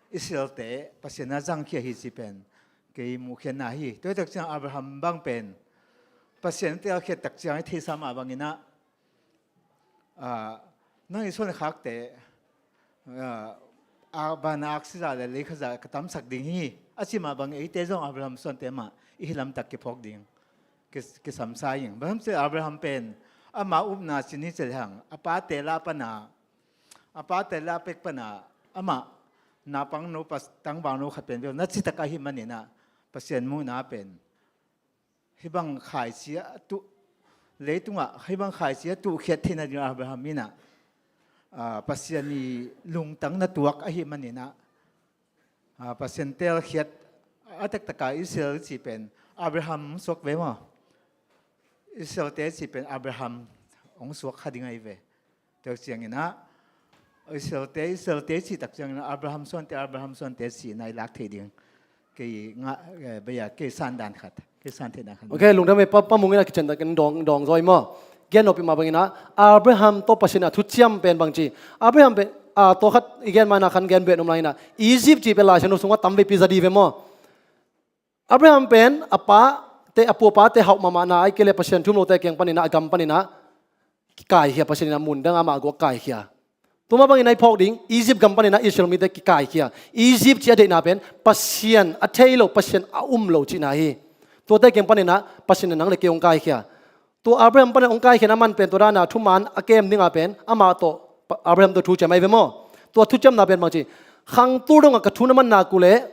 Israelte Pasian a zangkhia hi cih pen kei muhkhiatna hi. Tua hi tak ciang Abraham bang pen Pasian a teelkhiat tak ciang i theihsa mah bangin ah, ah, nang i suan khakte, ah, a, van a aksi zah le lei kha zah ka tamsak ding hi a cih mah bang eite zong Abraham suante mah i hi lamtak kiphawk ding, ki, kisamsa ing. Bang hiam cih leh Abraham pen ama upna cin hi ci lehang a pate la pana, a pate la pek pana amah naupangno, pas, tangvalno khat pen bel na citak ahih manin ah Pasian muhna pen hih bang khaici a tuh, leitungah hih bang khaici a tuhkhiat theihna ding Abraham in ah, ah, Pasian i lungtang na tuak ahih manin ah, ah, Pasian teelkhiat a taktaka Israel cih pen Abraham hong suak ve maw? Israelte cih pen Abraham hong suak kha ding ahi ve. Tua ciangin ah Israelte, Israelte cih tak ciangin ah Abraham suante, Abraham suante cihna i lak thei ding. Kei ngah, eh, bei a, kei san dan khat, kei san theih dan khat. Ok, lungdam ei Pa, Pa Mung in a kician tak in dawng, dawng zaw hi maw? Gen nop i mah bangin ah Abraham tawh Pasian a thuciam pen bangci? Abraham pen, ah, tua khat i gen mah in ah khan gen beh nuam lai in ah Egypt cih pen Lai Siangtho sungah tam veipi za di ve maw? Abraham pen a pate, a pu a pate hauh mahmahna ahih kei leh Pasian thu um lote kiang panin ah, a gam panin ah kikaikhia, Pasian in ah mun dang amah guak kaikhia. Tua mah bangin ah i phawk ding, Egypt gam panin ah Israel mite kikaikhia. Egypt cih a deihna pen Pasian a thei lo, Pasian a um lo cihna hi. Tuate kiang panin ah Pasian in nang le kei hong kaikhia. Tua Abraham panin hong kaikhiatna man pen tua dan a thuman a kem ding a pen amah tawh, Abraham tawh thuciam ahi ve maw? Tua thuciamna pen bangci? Khangtu dongah ka thu na man nak uh leh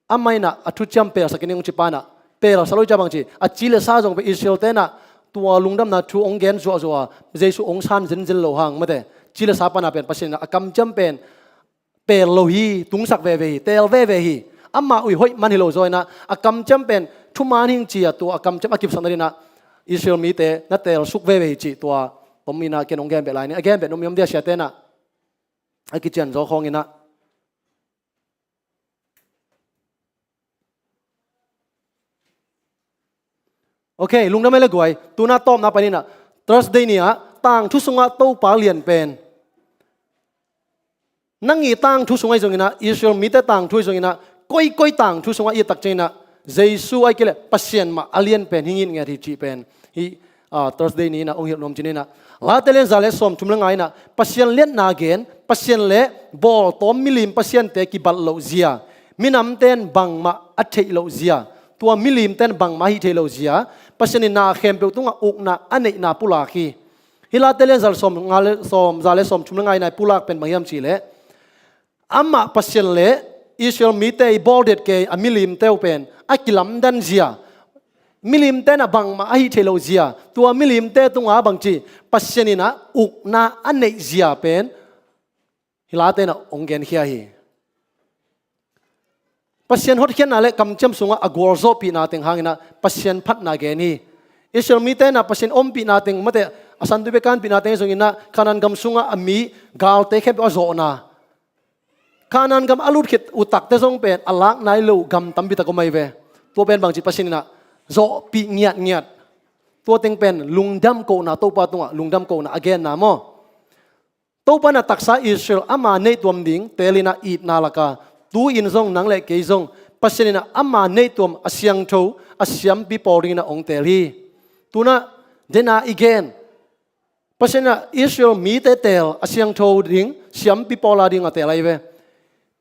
amah in ah a thuciam pelsak in hong ci pa in ah, pelsak lo hi ci a bangci? A ci le sa zong pen Israelte in ah tua lungdamna thu hong gen zuahzuah a Jesu hong san zenzen loh hang mate, ci le sa pana pen Pasian in ah a kamciam pen pel lo hi, tungsak veve hi, teel veve hi. Amah uh i hoih man hi lo zaw in ah a kamciam pen thuman hi ing ci-a tua a kamciam a kipsakna ding in ah Israel mite na teelsuk veve hi cih tua tom in ah ken hong gen beh lai ni. A gen beh nuam i om dia siate in ah, a kician zaw khawng in ah. Ok, lungdam ei le guai. Tu-in ah tawpna pan in ah, Thursday ni-ah tangthu sungah Topa lian pen, nang i tangthu sung ahi zongin ah, Israel mite tangthu ahi zongin ah, koikoi tangthu sungah i et tak ciangin ah Jesu ahih kei leh Pasian mah a lian pen hi ngitnget hi cih pen hih, ah, Thursday ni-in ah hong hilh nuam ci-in ah, Late lian za le sawmthum le nga in ah Pasian liatna gen, Pasian le bawltawm milim pasiante kibat loh zia, minamte in bangmah a theih loh zia, tua milimte in bangmah a hih theih loh zia, Pasian in na khempeuh tungah ukna a neihna pulak hi. Hih Late lian za le sawm nga le, sawm, za le sawmthum le nga in ah i pulak pen bang hiam cih leh, amah Pasian le Israel mite i bawldet kei a milimte uh pen a kilamdan zia, milimte na bangmah ahi thei lo zia, tua milimte tunga bangci Pasian in a ukna a neih zia pen hi late na ong genkhia hi. Pasian hotkhiatna le kamciam sungah a gualzawhpihna teng hangin a Pasian phatna gen hi. Israel mite na Pasian ompihna teng mate a santupe kanpihna teng zongin a Kanaan gam sungah a mi galte khempeuh a zawhna, Kanaan gam a lutkhit utakte zong pen a lak nai lo gam tampi tak om ahi ve. Tua pen bangci Pasian in a zawhpih ngiatngiat. Tua teng pen lungdam kohna, Topa tungah lungdam kohna a genna maw? Topa in a taksa Israel ama neihtuam ding teelin a itna laka tu-in zong nang le kei zong Pasian in a ama neihtuam a siangtho a siampi pawl dingin a ong teel hi. Tuna dena i gen Pasian in a Israel mite teel a siangtho ding siampi pawl a ding a teel ahi ve.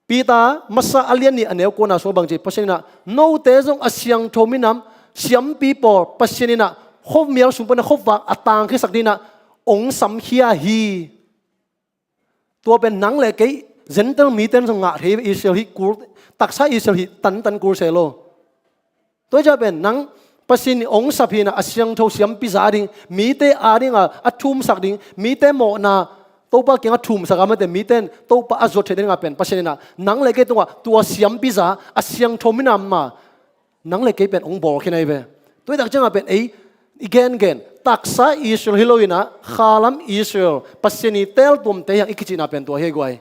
Peter masa a lian nih a neu kuana sung bangci Pasian in a note zong a siangtho minam siampi pawl Pasian in a khuamial sung pan a khuavak a tangkhiasak dingin a ong samkhia hi. Tua pen nang le kei Gentile mite zong ngah thei Israel hi kul, taksa Israel hi tantan kul se lo. Tua hi ciang pen nang Pasian in ong sap hi na a siangtho siampi za ding, mite a ding a, a thumsak ding, mite mawhna Topa kiang a thumsak a mate mite in Topa a zuat thei ding a pen Pasian in a nang le kei tungah tua siampi za a siangtho minam ma nang le kei pen ong bawl khin ahi ve. Tua hi tak ciang a pen ei i gengen taksa Israel hi lo in a khalam Israel Pasian i teeltuamte hiang i kicihna pen tua hi guai.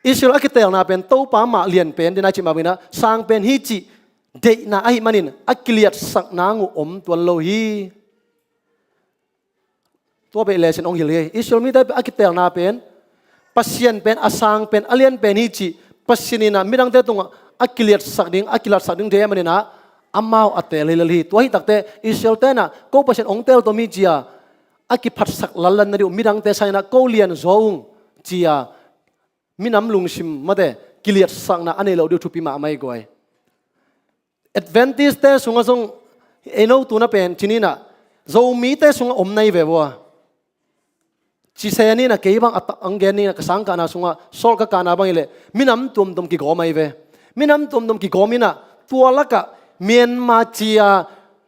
Israel a kiteelna pen Topa mah lian pen dena i cih mah bangin a sang pen hi cih deihna ahi manin a kiliatsakna ngu om tuan lo hi. Tua pen i lesin ong hilh hi. Israel mite a kiteelna pen Pasian pen a sang pen a lian pen hi cih Pasian in a midangte tungah a kiliatsak ding a kilatsak ding deih ahi manin a amau a teel hi lel hi. Tua hi takte Israel te in a ko Pasian ong teeltuam hi ci-a a kiphatsak lallan na ding uh midangte sangin a ko lianzaw ung ci-a minam lungsim mate kiliatsakna a nei lo ding uh thupi mahmah hi guai. Adventist te sungah zong ei no tuna pen ci ni in a Zomite sungah om na hi ve vua. Ci se ni in a kei bang a ta-, ang gen ni in a ka sangkahna sungah sawlh ka kahna bang hi leh minam tuamtuam kigawm ahi ve. Minam tuamtuam kigawm in a tua lakah Myanmar ci-a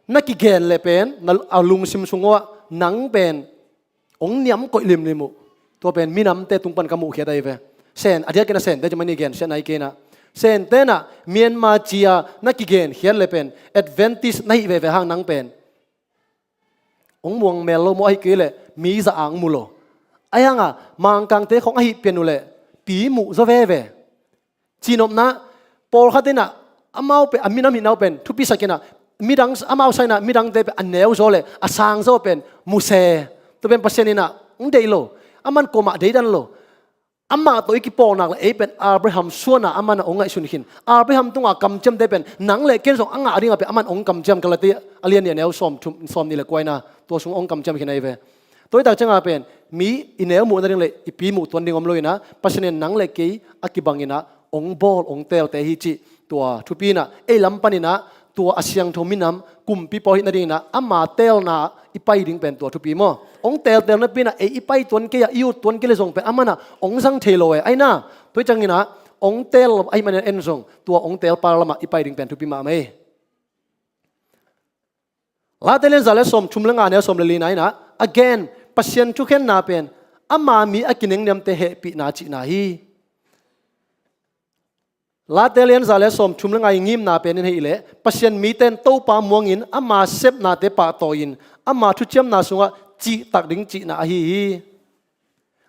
na kigen leh pen na a lungsim sungah nang pen ong niam koih limlim uh. Tua pen minamte tung pan ka muhkhiat ahi ve. Sen a diakin a Sente ci mani gen siatna hi kei in a Sente in a Myanmar ci-a na kigenkhiat leh pen Adventist na hih veve hang nang pen ong muang mel lo maw, ahi kei leh mi za ang mu lo. Ahi hanga Mangkangte khong ahi pian uh leh pi muh zaw veve. Cihnopna pawlkhat in a amau pen a minam hihna uh pen thupisak in a midang amau sa in a midangte pen a neu zaw le a sang zaw pen mu se. Tua pen Pasian in a ong deih lo. Aman kuamah deidan lo. Amah tawh i kipawlnak le ei pen Abraham suan a aman a ong ngaihsun khin. Abraham tunga kamciamte pen nang le ken zong a ngah ding a pen aman ong kamciam Galati a lian nih a neu sawm thum, sawm nih le kua in a tua sung ong kamciam khin ahi ve. Tua hi tak ciang a pen mi i neu muh nading le i pi muh tuan ding om lo in a Pasian in nang le kei a kibang in a ong bawl ong teelte hi cih tua thupi in a ei lam pan in a tua a siangtho minam kumpi pawl hih nading in a ama teelna i pai ding pen tua thupi maw? Ong teelteel napi in a ei i pai tuan kei a i ut tuan kei le zong pen aman a ong zang thei lo e. Ahi na tua hi ciang in a ong teel ahi man in a en zong tua ong teel par lamah i pai ding pen thupi mahmah hi. Late lian za le sawm thum le nga neu sawm le li na in a again Pasian thukhenna pen ama mi a kinengniamte hehpihna cihna hi. Late lian za le sawm thum le nga i ngimna pen in hei leh Pasian mite in Topa muangin ama sepnate pahtawi-in ama thuciamna sungah cihtak ding cihna ahi hi.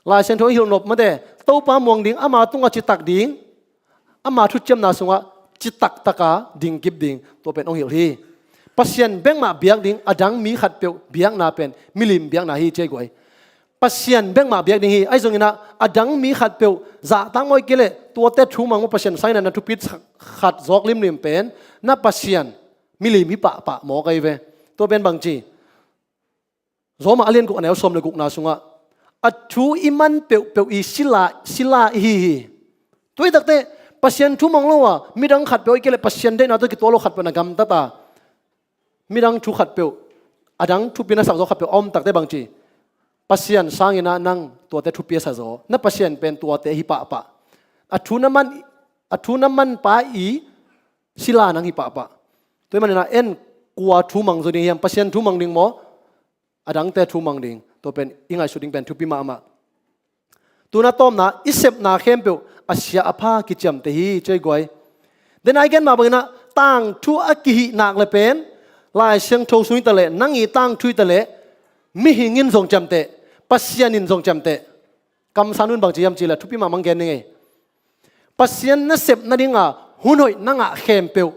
Lai Siangtho i hilh nop mate Topa muang ding ama tungah citak ding ama thuciamna sungah citak taka ding kip ding tua pen ong hilh hi. Pasian bekmah biak ding a dang mi khatpeuh biakna pen milim biakna hi ci hi guai. Pasian bekmah biak ding hi. Ahi zongin a a dang mi khatpeuh zahtak mawi kei leh tuate thu mang maw Pasian sangin a na thupit khat zawk limlim pen na Pasian milim hi pahpah mawk ahi ve. Tua pen bangci Rom a lian guk a neu sawm le gukna sungah a thu i man peuhpeuh i sila, sila i hi hi. Tua hi takte Pasian thu mang lo a midang khatpeuh i kei le Pasian deihna tawh kituak lo khatpeuh na gamtat a midang thu khatpeuh a dang thupi na sak zaw khatpeuh a om takte bangci Pasian sanginah nang tuate thupi a sa zaw. Na Pasian pen tuate hi pahpah. A thu na man, a thu na manpa i sila nang hi pahpah. Tua hi maninah en kua thu mang zaw ding hiam, Pasian thu mang ding maw, a dangte thu mang ding? Tua pen i ngaihsut ding pen thupi mahmah. Tuna tawpna, i sepna khempeuh a sia a pha kiciamteh hi, ci ei guai. Dena i gen mah banginah tangthu a kihih nak le pen Lai Siangtho sung hi taleh, nang i tangthu hi taleh, mihing in zong ciamteh, Pasian in zong ciamteh. Kamsang nun bangci hiam cihleh thupi mahmah gen ning ei. Pasian nasep nadinga hun hoih na ngah khempeuh,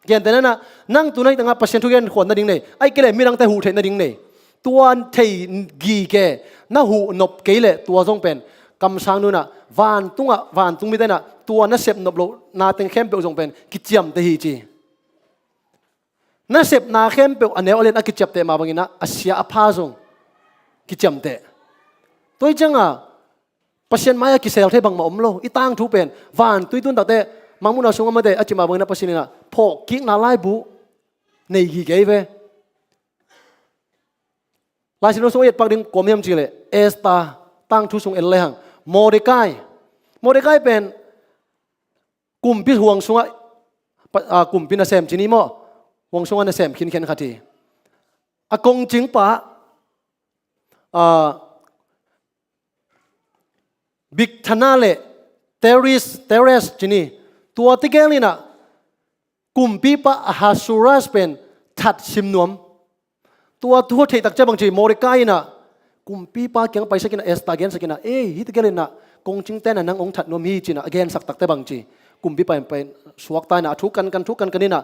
gentehna inah nang tuna hi tangah Pasian thugen khuan nading nei, ahih kei leh midangte huh theih nading nei. Tua thei gige na huh nop kei leh tua zong pen kamsang nunah vantungah, vantung mite inah tua nasep nop loh na teng khempeuh zong pen kiciamteh hi ci. Nasepna khempeuh a neu a lian a kiciamteh mah banginah a sia a pha zong kiciamteh. Tua hi cianga Pasian mai-ah kisel thei bangmah om lo. I tangthu pen vantui tun takte mangmuhna sungah mate a cih mah banginah Pasian inah phawkkikna laibu nei gige hi ve. Lai Siangtho sungah i etpak ding kua om hiam cihleh Esther, tangthu sung en lehang Mordekai. Mordekai pen kumpi huang sungah pa-, a, kumpi nasem ci ni maw, huang sungah nasem khinkhen khat hi. A kongcingpa, a, Bigthana le Teres, Teres ci ni. Tua tegel inah kumpipa Ahasuerus pen that sim nuam. Tua thu a theih tak ciang bangci, Mordekai inah kumpipa kiang paisak inah Esther gensak inah, ei, hih tegel inah kongcingte na nang hong that nuam hi ci inah a gensak takte bangci, kumpipa in pen suakta inah a thu kankan, thu kankan inah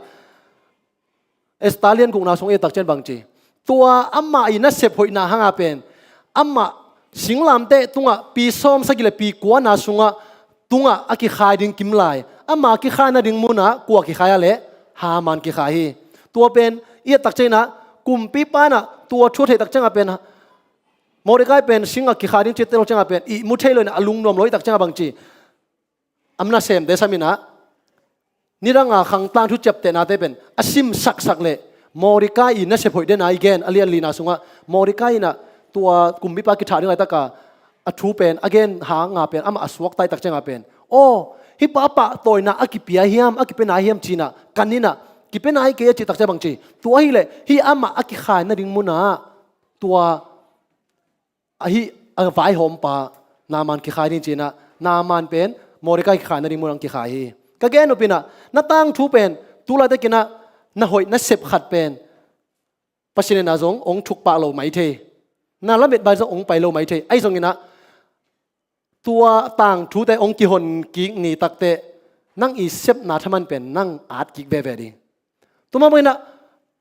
Esther lian gukna sung i et tak ciang bangci, tua amah i nasep hoihna hanga pen amah singlamteh tungah pi sawm sagih le pi kuana sungah tungah a kikhai ding kim lai. Ama kikhai nading munah kua kikhai a leh Haman kikhai hi. Tua pen i et tak ciang inah kumpipa inah tua thu a theih tak ciangah pen Mordekai pen singah kikhai ding ci a tel ciangah pen ihmu thei lo inah a lungnuam lo i tak ciangah bangci, a nasemte sam inah nidanga khang tangthu ciaptehnate pen a sim saksak leh Mordekai i nasep hoih dena i gen a lian lina sungah Mordekai inah tua kumpipa kithah ding laitaka a thu pen a gen hanga pen amah a suakta i tak cianga pen, aw, hih pa a pahtawina a kipia hiam, a kipia nai hiam ci inah kan inah kipia nai kei a cih tak ciang bangci, tua ahileh hih amah a kikhai nading munah tua ahi a vaihawmpa Naaman kikhai ding ci inah Naaman pen Mordekai kikhai nading munah kikhai hi. Ka gen nop inah na tangthu pen tu laitak inah na hoih nasep khat pen Pasian inah zong hong thukpah lo mai thei. Na lamet bai zong hong pai lo mai thei. Ahi zong inah tua tangthute hong kihon kik ni takteh nang i sepna thaman pen nang at kik veve ding. Tua mah banginah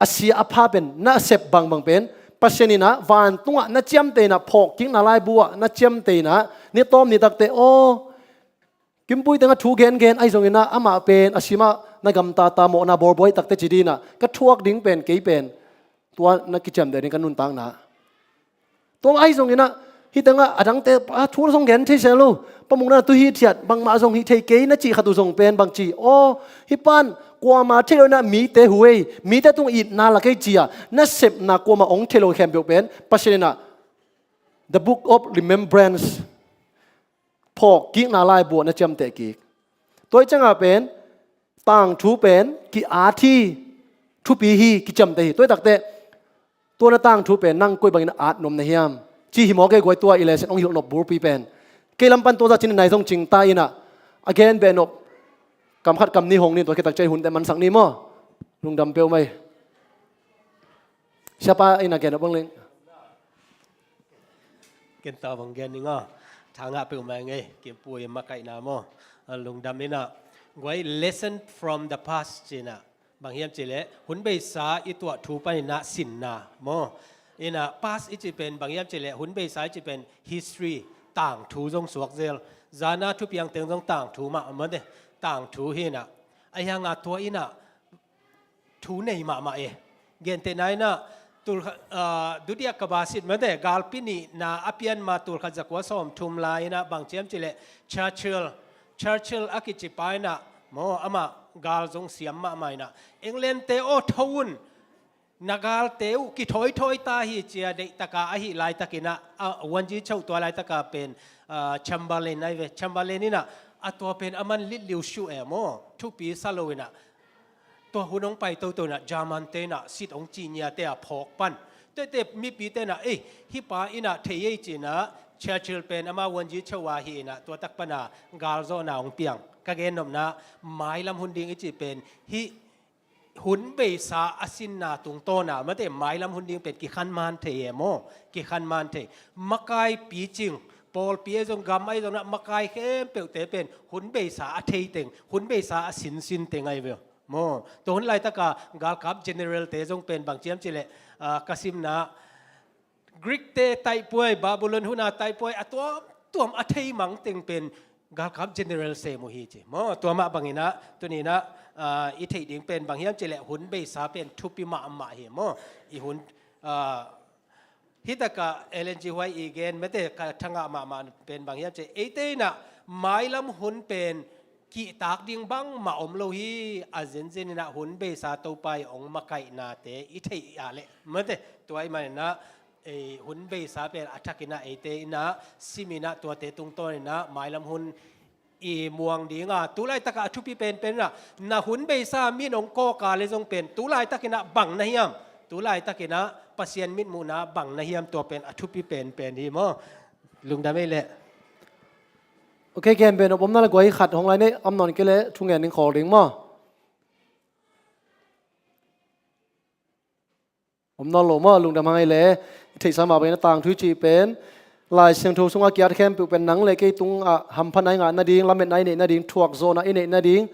a sia a pha pen na sep bangbang pen Pasian inah vantungah na ciamteh inah phawkkikna laibu ah na ciamteh inah ni tawm ni takteh, aw, Kimpui tengah thu gengen ahi zonginah amah pen a simah na gamtata mawhna bawlbawl ahi takteh ci dinah ka thuak ding pen kei pen tua na kiciamteh ding ka nuntakna. Tua ahi zonginah hih tengah a dangte a thu zong gen thei se lo. Pa Mung na tu hithiat bangmah zong hih thei kei na cih khat uh zong pen bangci, aw, hih pan kuama theih loinah mite hu ei, mite tungah itna lak ei ci-a na sepna kuama hong theih lo khempeuh pen Pasian inah The Book of Remembrance, phawkkikna laibu ah na ciamteh kik. Tua ih ciangah pen tangthu pen ki-at hi, thupi hi, kiciamteh hi. Tua ih takteh tua na tangthu pen nang koi bangin a at nuam na hiam ci hi mawk ei guai. Tua i lesson hong hilh nop bulpi pen kei lam pan tua za cin nai zong cingta inah a gen beh nop kam khat kam nih hong ni, tua khit tak ciah i hunte mansak ni maw. Lungdam peuhmah ei. Siapa inah gen nop bang ling. Ken tawh bang gen ning aw. Tha ngah peuhmah ing ei, Kimpui makaihna maw. A, lungdam inah. Guai, lesson from the past cinah bang hiam cihleh hun beisa i tuah thu paninah sinna maw. Inah past i cih pen bang hiam cihleh hun beisa i cih pen history, tangthu zong suak zel. Zana thupiang teng zong tangthu mah mawte, tangthu hi inah. Ahi hanga tua inah thu nei mahmah e. Gentehna inah tul kha-, ah, Dudia Kabasit mawte, galpi nihna a pian ma tul khat za kua sawmthum lai inah bang ci hiam cihleh Churchill, Churchill a kici pa inah maw, amah gal zong siam mahmah inah England te aw tho un, Na galte uh kithoithoih ta hi ci-a deihtak a, ahih laitakin ah, a, Wangzi Cho tua laitaka pen, a, Chamberlain ahi ve. Chamberlain in ah, a tua pen aman litliu suh e maw, thupi sa lo in ah, tua hun hong pai toto in ah, German te in ah, sit hong ci ngiate a phawk pan. Tuate mipite in ah, "Ei, hih pa in ah thei ei," ci-in ah, Churchill pen ama Wangzi Cho a hi in ah, tua tak pan a galzawhna hong piang. Ka gen nopna, mailam hun ding i cih pen, hih hun beisa a sinna tungtawn a, mate, mailam hun ding pen kikhan man thei e maw, kikhan man thei. Makai picing, pawlpi ahi zong, gam ahi zong in ah, makai khempeuhte pen hun beisa a thei teng, hun beisa a sinsin teng ahi ve maw. Tua hun laitaka galkap generalte zong pen bang ci hiam cih leh, a, ka simna, Greek te taihpuai, Babylon hun a taihpuai, a tuamtuam a thei mang teng pen galkap general sem uh hi ci maw. Tua mah bangin ah, tuni in ah, a, i theih ding pen bang hiam cih leh hun beisa pen thupi mahmah hi maw. I hun, a, hih takah Ellen G. White i gen, mate, ka thangah mahmah pen bang hiam cih leh, eite in ah mailam hun pen kihtak ding bangmah om lo hi. A zenzen in ah hun beisa Topa i hong makaihnate i theih a leh, mate, tua ahih manin ah, ei, hun beisa pen a thakin ah eite in ah sim in ah, tuate tungtawn in ah mailam hun i muang ding a, tu laitak a a thupi penpen in ah, na hun beisa min hong kawk a leh zong pen tu laitakin ah bang na hiam, tu laitakin ah Pasian mitmuhna bang na hiam, tua pen a thupi penpen hi maw. Lungdam ei leh. Ok, gen pen om na leh guai khat hong lai nei, om nawn kei leh thungen ning khawl ding maw. Om nawn lo maw, lungdam hang ei leh. I theihsa mah bangin ah tangthu i cih pen Lai Siangtho sungah ki-at khempeuh pen nang leh kei tungah hamphatna i ngah nading, lametna i neih nading, thuakzawhna i neih nading,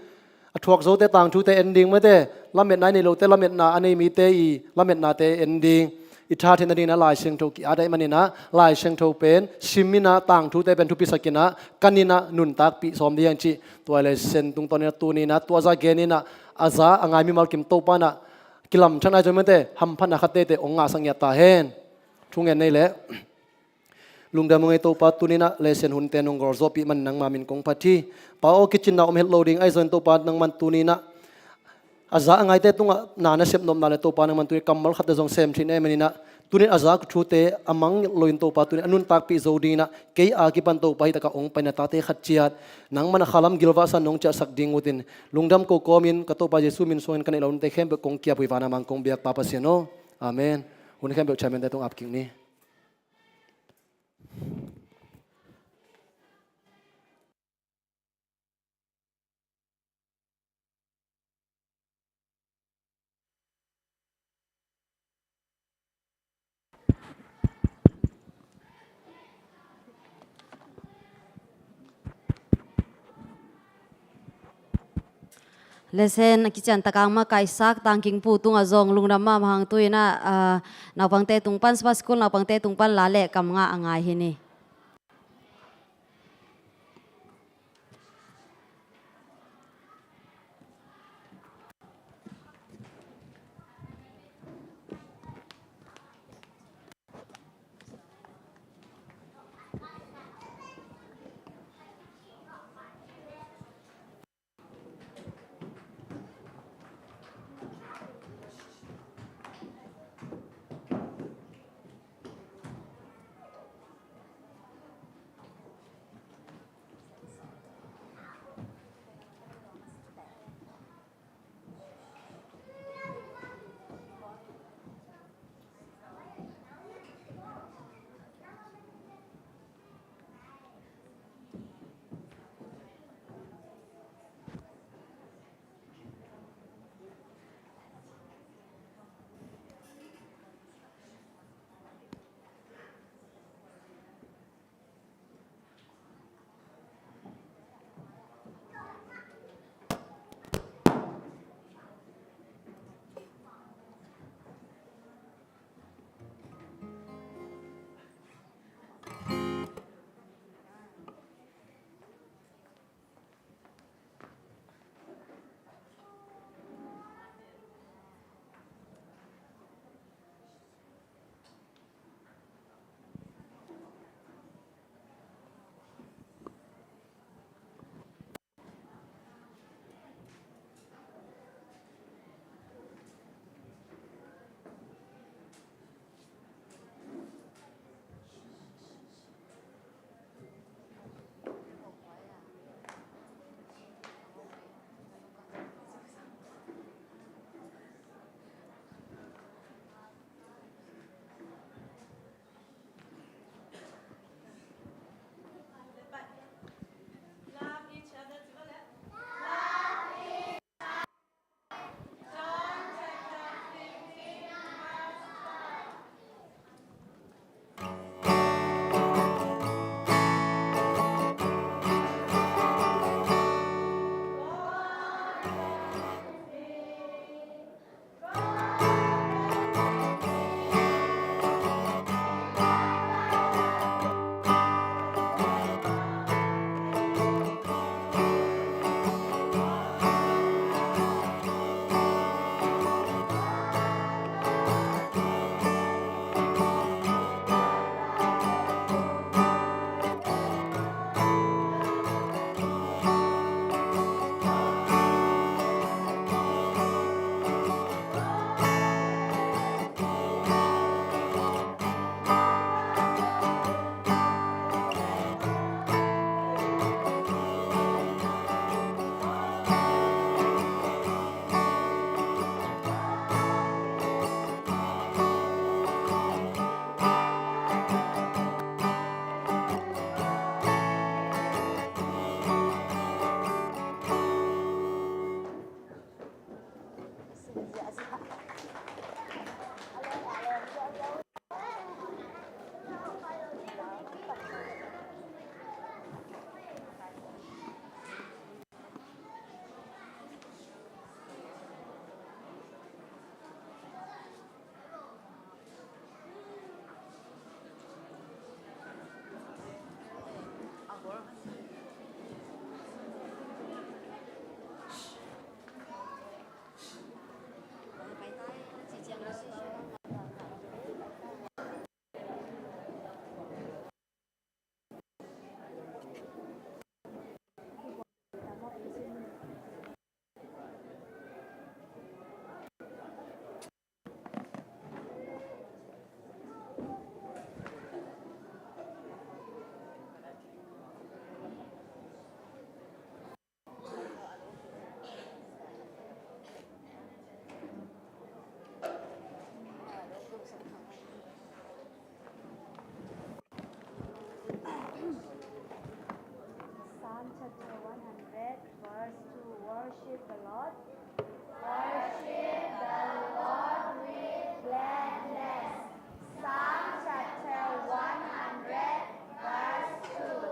a thuakzote tangthute en ding, mate, lametna i neih lote lametna a nei mite i lametnate en ding. I tha theih nading in ah Lai Siangtho ki-at ahih manin ah, Lai Siangtho pen sim in ah tangthute pen thupisak in ah, kan in ah nuntakpih sawm ding hi hang cih. Tua leh Sen tungtawn in ah tuni in ah, tua zah gen in ah, a za a ngai mimal kim Topa in ah kilamthak nai zong, mate, hamphatna khat teitei hong ngahsak ngiat ta hen. Thungen ei leh. Lungdam hang ei Topa, tuni in ah lesson hunte nong gawlzawhpih manin nangma min kong phat hi. Pa aw, kicinna om het lo ding ahi zongin Topa, nangman tuni in ah a za a ngaite tungah na na sep nopna leh Topa, nangman tuni kammal khatte zong sem theih na hih manin ah, tuni in a za a thute a mang loin Topa, tuni in a nuntakpih zo dingin ah kei a kipan Topa, hih takah hong pai na tate khat ciat nangman a khalam gilvahsa nong ciahsak ding utin, lungdam ko kawmin ka Topa Jesu min suangin ka neih loh hunte khempeuh kong ki-ap uh hi, vana mang kong biak Pa Pasian aw. Amen. Hun khempeuh chairman-te tung ap kik ni. Lesson a kician takang makaihsak Tangkingpu tungah zong lungdam mahmah hang, tu in ah, ah, naupangte tung pan, Sabbath School naupangte tung pan la leh kam ngah a ngai hi ni. Chapter one hundred, verse two. Worship the Lord. Worship the Lord with gladness. Psalm chapter one hundred, verse two.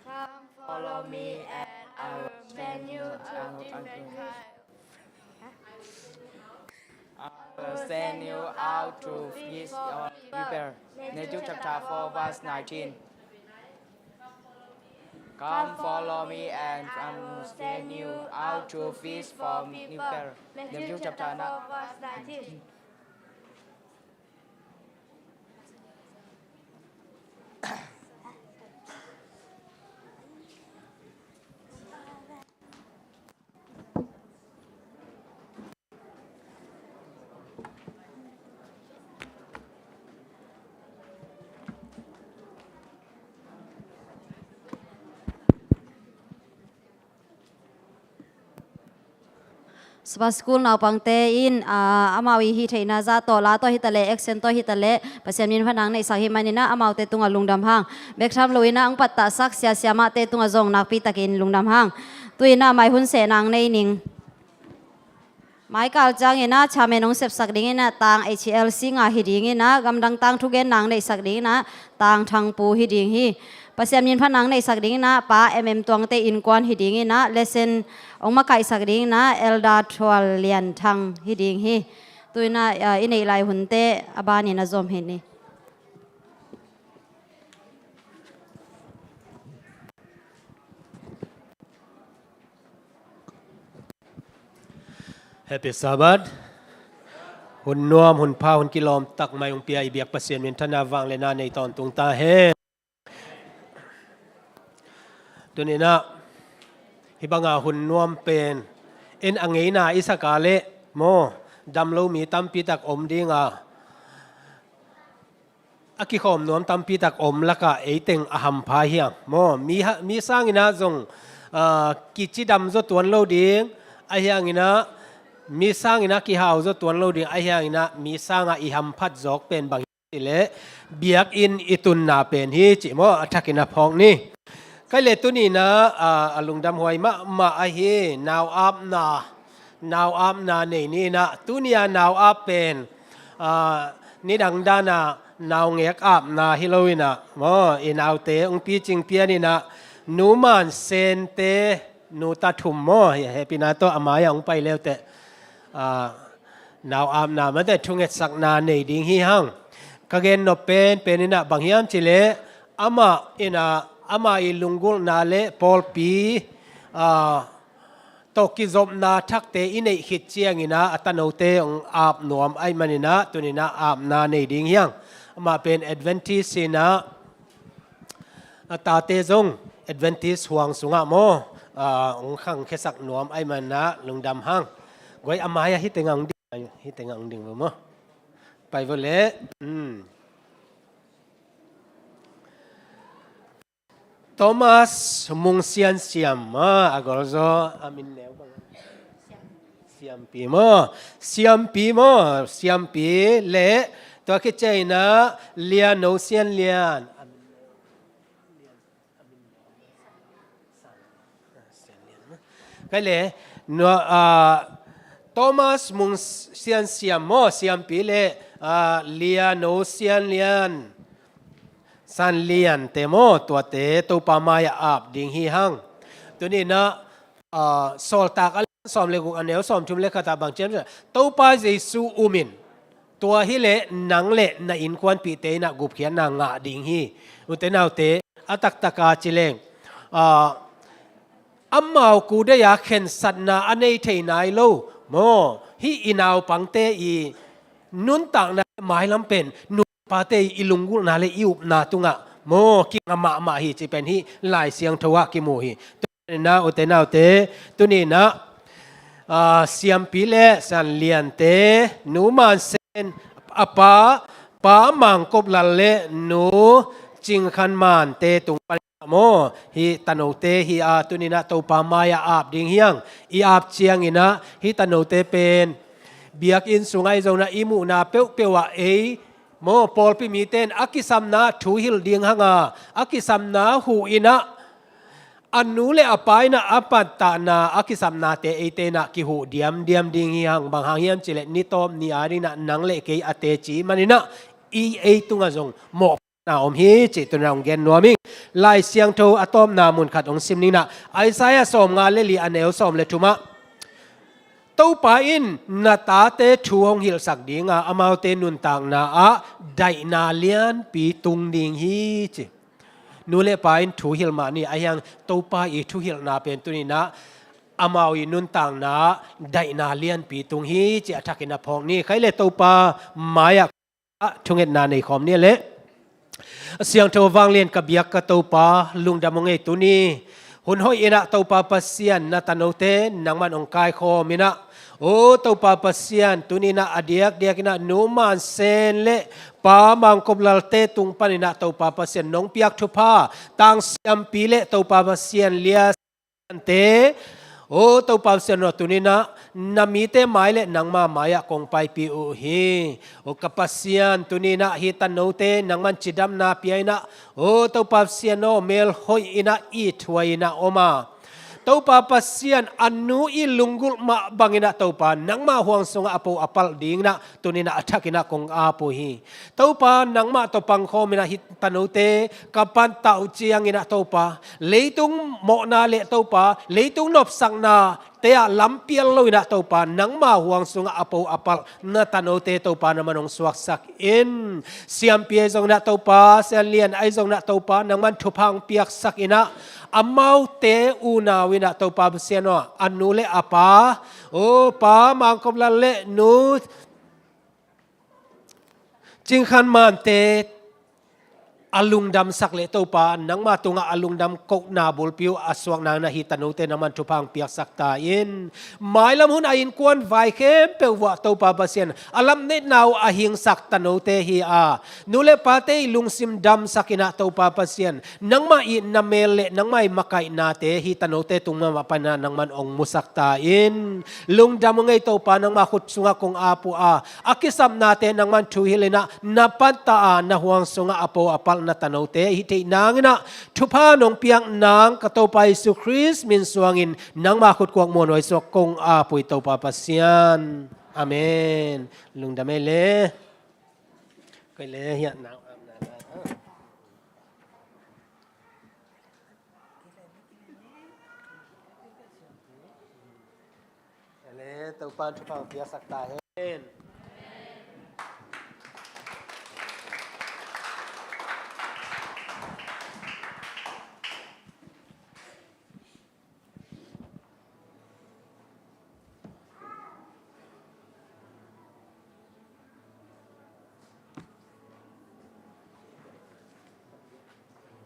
Come follow me and I will send you out different kind. I will send you out to fish for people. Matthew chapter four, verse nineteen. Come follow me and I will send you out to fish for people. Matthew chapter four, verse nineteen. Sabbath School naupangte in, aa, amau i hih theihna zah tawh, la tawh hi ta leh, action tawh hi ta leh, Pasian min phatna neihsak hi manin ah, amaute tungah lungdam hang. Bek tham loin ah, hong pattahsak sia siamahte tungah zong nakpi takin lungdam hang. Tu-in ah, mai hun sehna nei ning. Maikal ciangin ah chairman hong sepsak dingin ah Tang H L Singa hi dingin ah, gamdang tangthu gen nang neihsak dingin ah Tang Thangpu hi ding hi. Pasian minphat nang neihsak dingin ah Pa M M Tuangte innkuan hi dingin ah, lesson hong makaihsak dingin ah Elder Thual Lian Thang hi ding hi. Tu-in ah, ah, i neih lai hunte a banin a zom hi ni. Happy Sabbath. Hun nuam, hun pha, hun kilawm tak mai hong pia i biak Pasian minthanna vangliatna nei tawntung ta hen. Tuni-in ah hih banga hun nuam pen en a ngeina i sak a leh maw, damlo mi tampi tak om ding a, a kikhawm nuam tampi tak om lakah ei teng a hampha hiam maw? Mi ha-, mi sangin ah zong, ah, kicidam zaw tuan lo ding, ahi hangin ah mi sangin ah kihau zaw tuan lo ding, ahi hangin ah mi sangah i hamphat zawk pen bang hi leh biakinn i tunna pen hi cih maw, a thakin a phawk ni. Kei le tuni-in ah, ah, a lungdam huai mahmah ahi, nau apna, nau apna nei ni-in ah, tuni-a nau ap pen, ah, nidang dana naungek apna hi lo-in ah maw, i naute hong picing pian-in ah, Nu Man Sente, Nu Ta Thum maw, hi hehpihna tawh a mai-ah hong pai leuteh, ah, nau apna mate thungetsakna nei ding hi hang. Ka gen nop pen, pen-in ah bang hiam cih leh, amah in ah, amah i lunggulhna le pawlpi, ah, tawh kizopna thakte i neih khit ciangin ah a tanote hong ap nuam ahih manin ah, tuni-in ah apna nei ding hi hang. Amah pen Adventist hi-in ah, a tate zong Adventist huang sungah maw, ah, hong khangkhiasak nuam ahih manin ah lungdam hang. Guai, a mai-ah hih tengah hong ding, hih tengah hong ding vo maw. Pai vo leh. Hmm. Thomas Mung Sian Siam, ah, a golzaw, a min neu bang. Siampi maw, Siampi maw, Siampi le tua khit ciangin ah Lia No Sian Lian. Kei le, nua, ah, Thomas Mung Sian Siam maw, Siampi le, ah, Lia No Sian Lian, San Lian te maw, tuate Topa mai-ah ap ding hi hang. Tuni-in ah, ah, Sawltak a lian sawm le guk, a neu sawmthum le khat ah bang ci hiam cih leh, Topa Jesu um in, tua hi leh nang le na innkuanpihte in ah gupkhiatna ngah ding hi. Ute naute, a taktak a ci leng, ah, amau kudei-a khensatna a nei thei nai lo maw, hih i naupangte i nuntakna mailam pen nupate i lunggulhna le i upna tungah maw, kingah mahmah hi cih pen hih Lai Siangtho ah kimu hi. Tuni-in ah, ute naute, tuni-in ah, ah, Siampi le San Lian te, Nu Man Sen a pa, Pa Mang Kop Lal le Nu Cing Khan Man te tung pan maw, hih tanote hi a, tuni-in ah Topa mai-ah ap ding hi hang. I ap ciangin ah hih tanote pen biakinn sungah i zong ah i muhna peuhpeuh ah ei maw, pawlpi mite in a kisamna thu hilh ding hang a, a kisamna huh in ah, a nu le a pa in ah a pattahna, a kisamnate eite in ah kihuh diamdiam ding hi hang. Bang hang hiam cih leh ni tawp ni a dingin ah nang le kei a teci manin ah, i ei tungah zong mawh na om hi cih tuni-in ah hong gen nuam ing. Lai Siangtho a tawpna mun khat hong sim ning in ah, Isaiah sawmnga le li, a neu sawm le thum ah, Topa in na tate thu hong hilhsak ding a, amaute nuntakna ah daihna lianpi tung ding hi ci. Nu le pa in thu hilh mah ni, ahi hang Topa i thuhilhna pen tuni-in ah amau i nuntakna ah daihna lianpi tung hi ci a thakin a phawk ni. Kei le Topa mai-ah ah thungetna nei khawm ni leh. A siangtho vanglian ka biak ka Topa, lungdam hong ei tuni. Hun hoih in ah Topa Pasian, na tanote nangman hong kaikhawm in ah, aw Topa Pasian, tuni-in ah a diakdiak in ah Nu Man Sen le Pa Mang Kop Lalte tung panin ah Topa Pasian nong piak thupha, Tang Siampi le Topa Pasian Lia Ante, aw Topa Pasian aw, tuni-in ah na mite mai le nangma mai-ah kong paipih uh hi. Aw ka Pasian, tuni-in ah hih tanote nangman cidamna pia in ah, aw Topa Pasian aw, melhoih in ah ithuai in ah om a, Topa Pasian, a nu i lunggulh mah bangin ah Topa, nangmah huang sungah a po a palh dingin ah tuni-in ah a thakin ah kong ap uh hi. Topa, nangmah tawh pangkhawmin ah hih tanote ka pantah uh ciangin ah Topa, leitung mawhna le Topa, leitung nopsakna te ah lampial loin ah Topa, nangmah huang sungah a po a palh na tanote Topa, nangman hong suaksak in. Siampi ahi zongin ah Topa, Sianlian ahi zongin ah Topa, nangman thupha hong piaksak in ah, amaute unau in ah Topa Pasian aw, a nu le a pa, o Pa Mangkop Lal le nu Cing Khan Mante a lungdamsak le Topa, nangma tungah a lungdam kohna bulpi uh a suak nangin ah hih tanote nangman thupha hong piaksak ta in. Mailam hun a innkuan vai khempeuh vuah Topa Pasian, a lapngeihna uh a hingsak tanote hi a, nu le pate i lungsim damsak in ah Topa Pasian, nangmah i na mel le nangmah i makaihnate hih tanote tung mah pan in ah nangman hong musak ta in. Lungdam ung ei Topa, nangmah khut sungah kong ap uh a, a kisapnate nangman thuhilh in ah na pantah a, na huang sungah a po a palh na tanote i hih theih nangin ah thupha nong piak nang ka Topa Jesu Khrist min suangin nangmah khut kuak muanhuai sungah kong ap uh hi Topa Pasian. Amen. Lungdam ei le. Koi le hiah nau am na na. Le Topa thupha piaksak ta hen.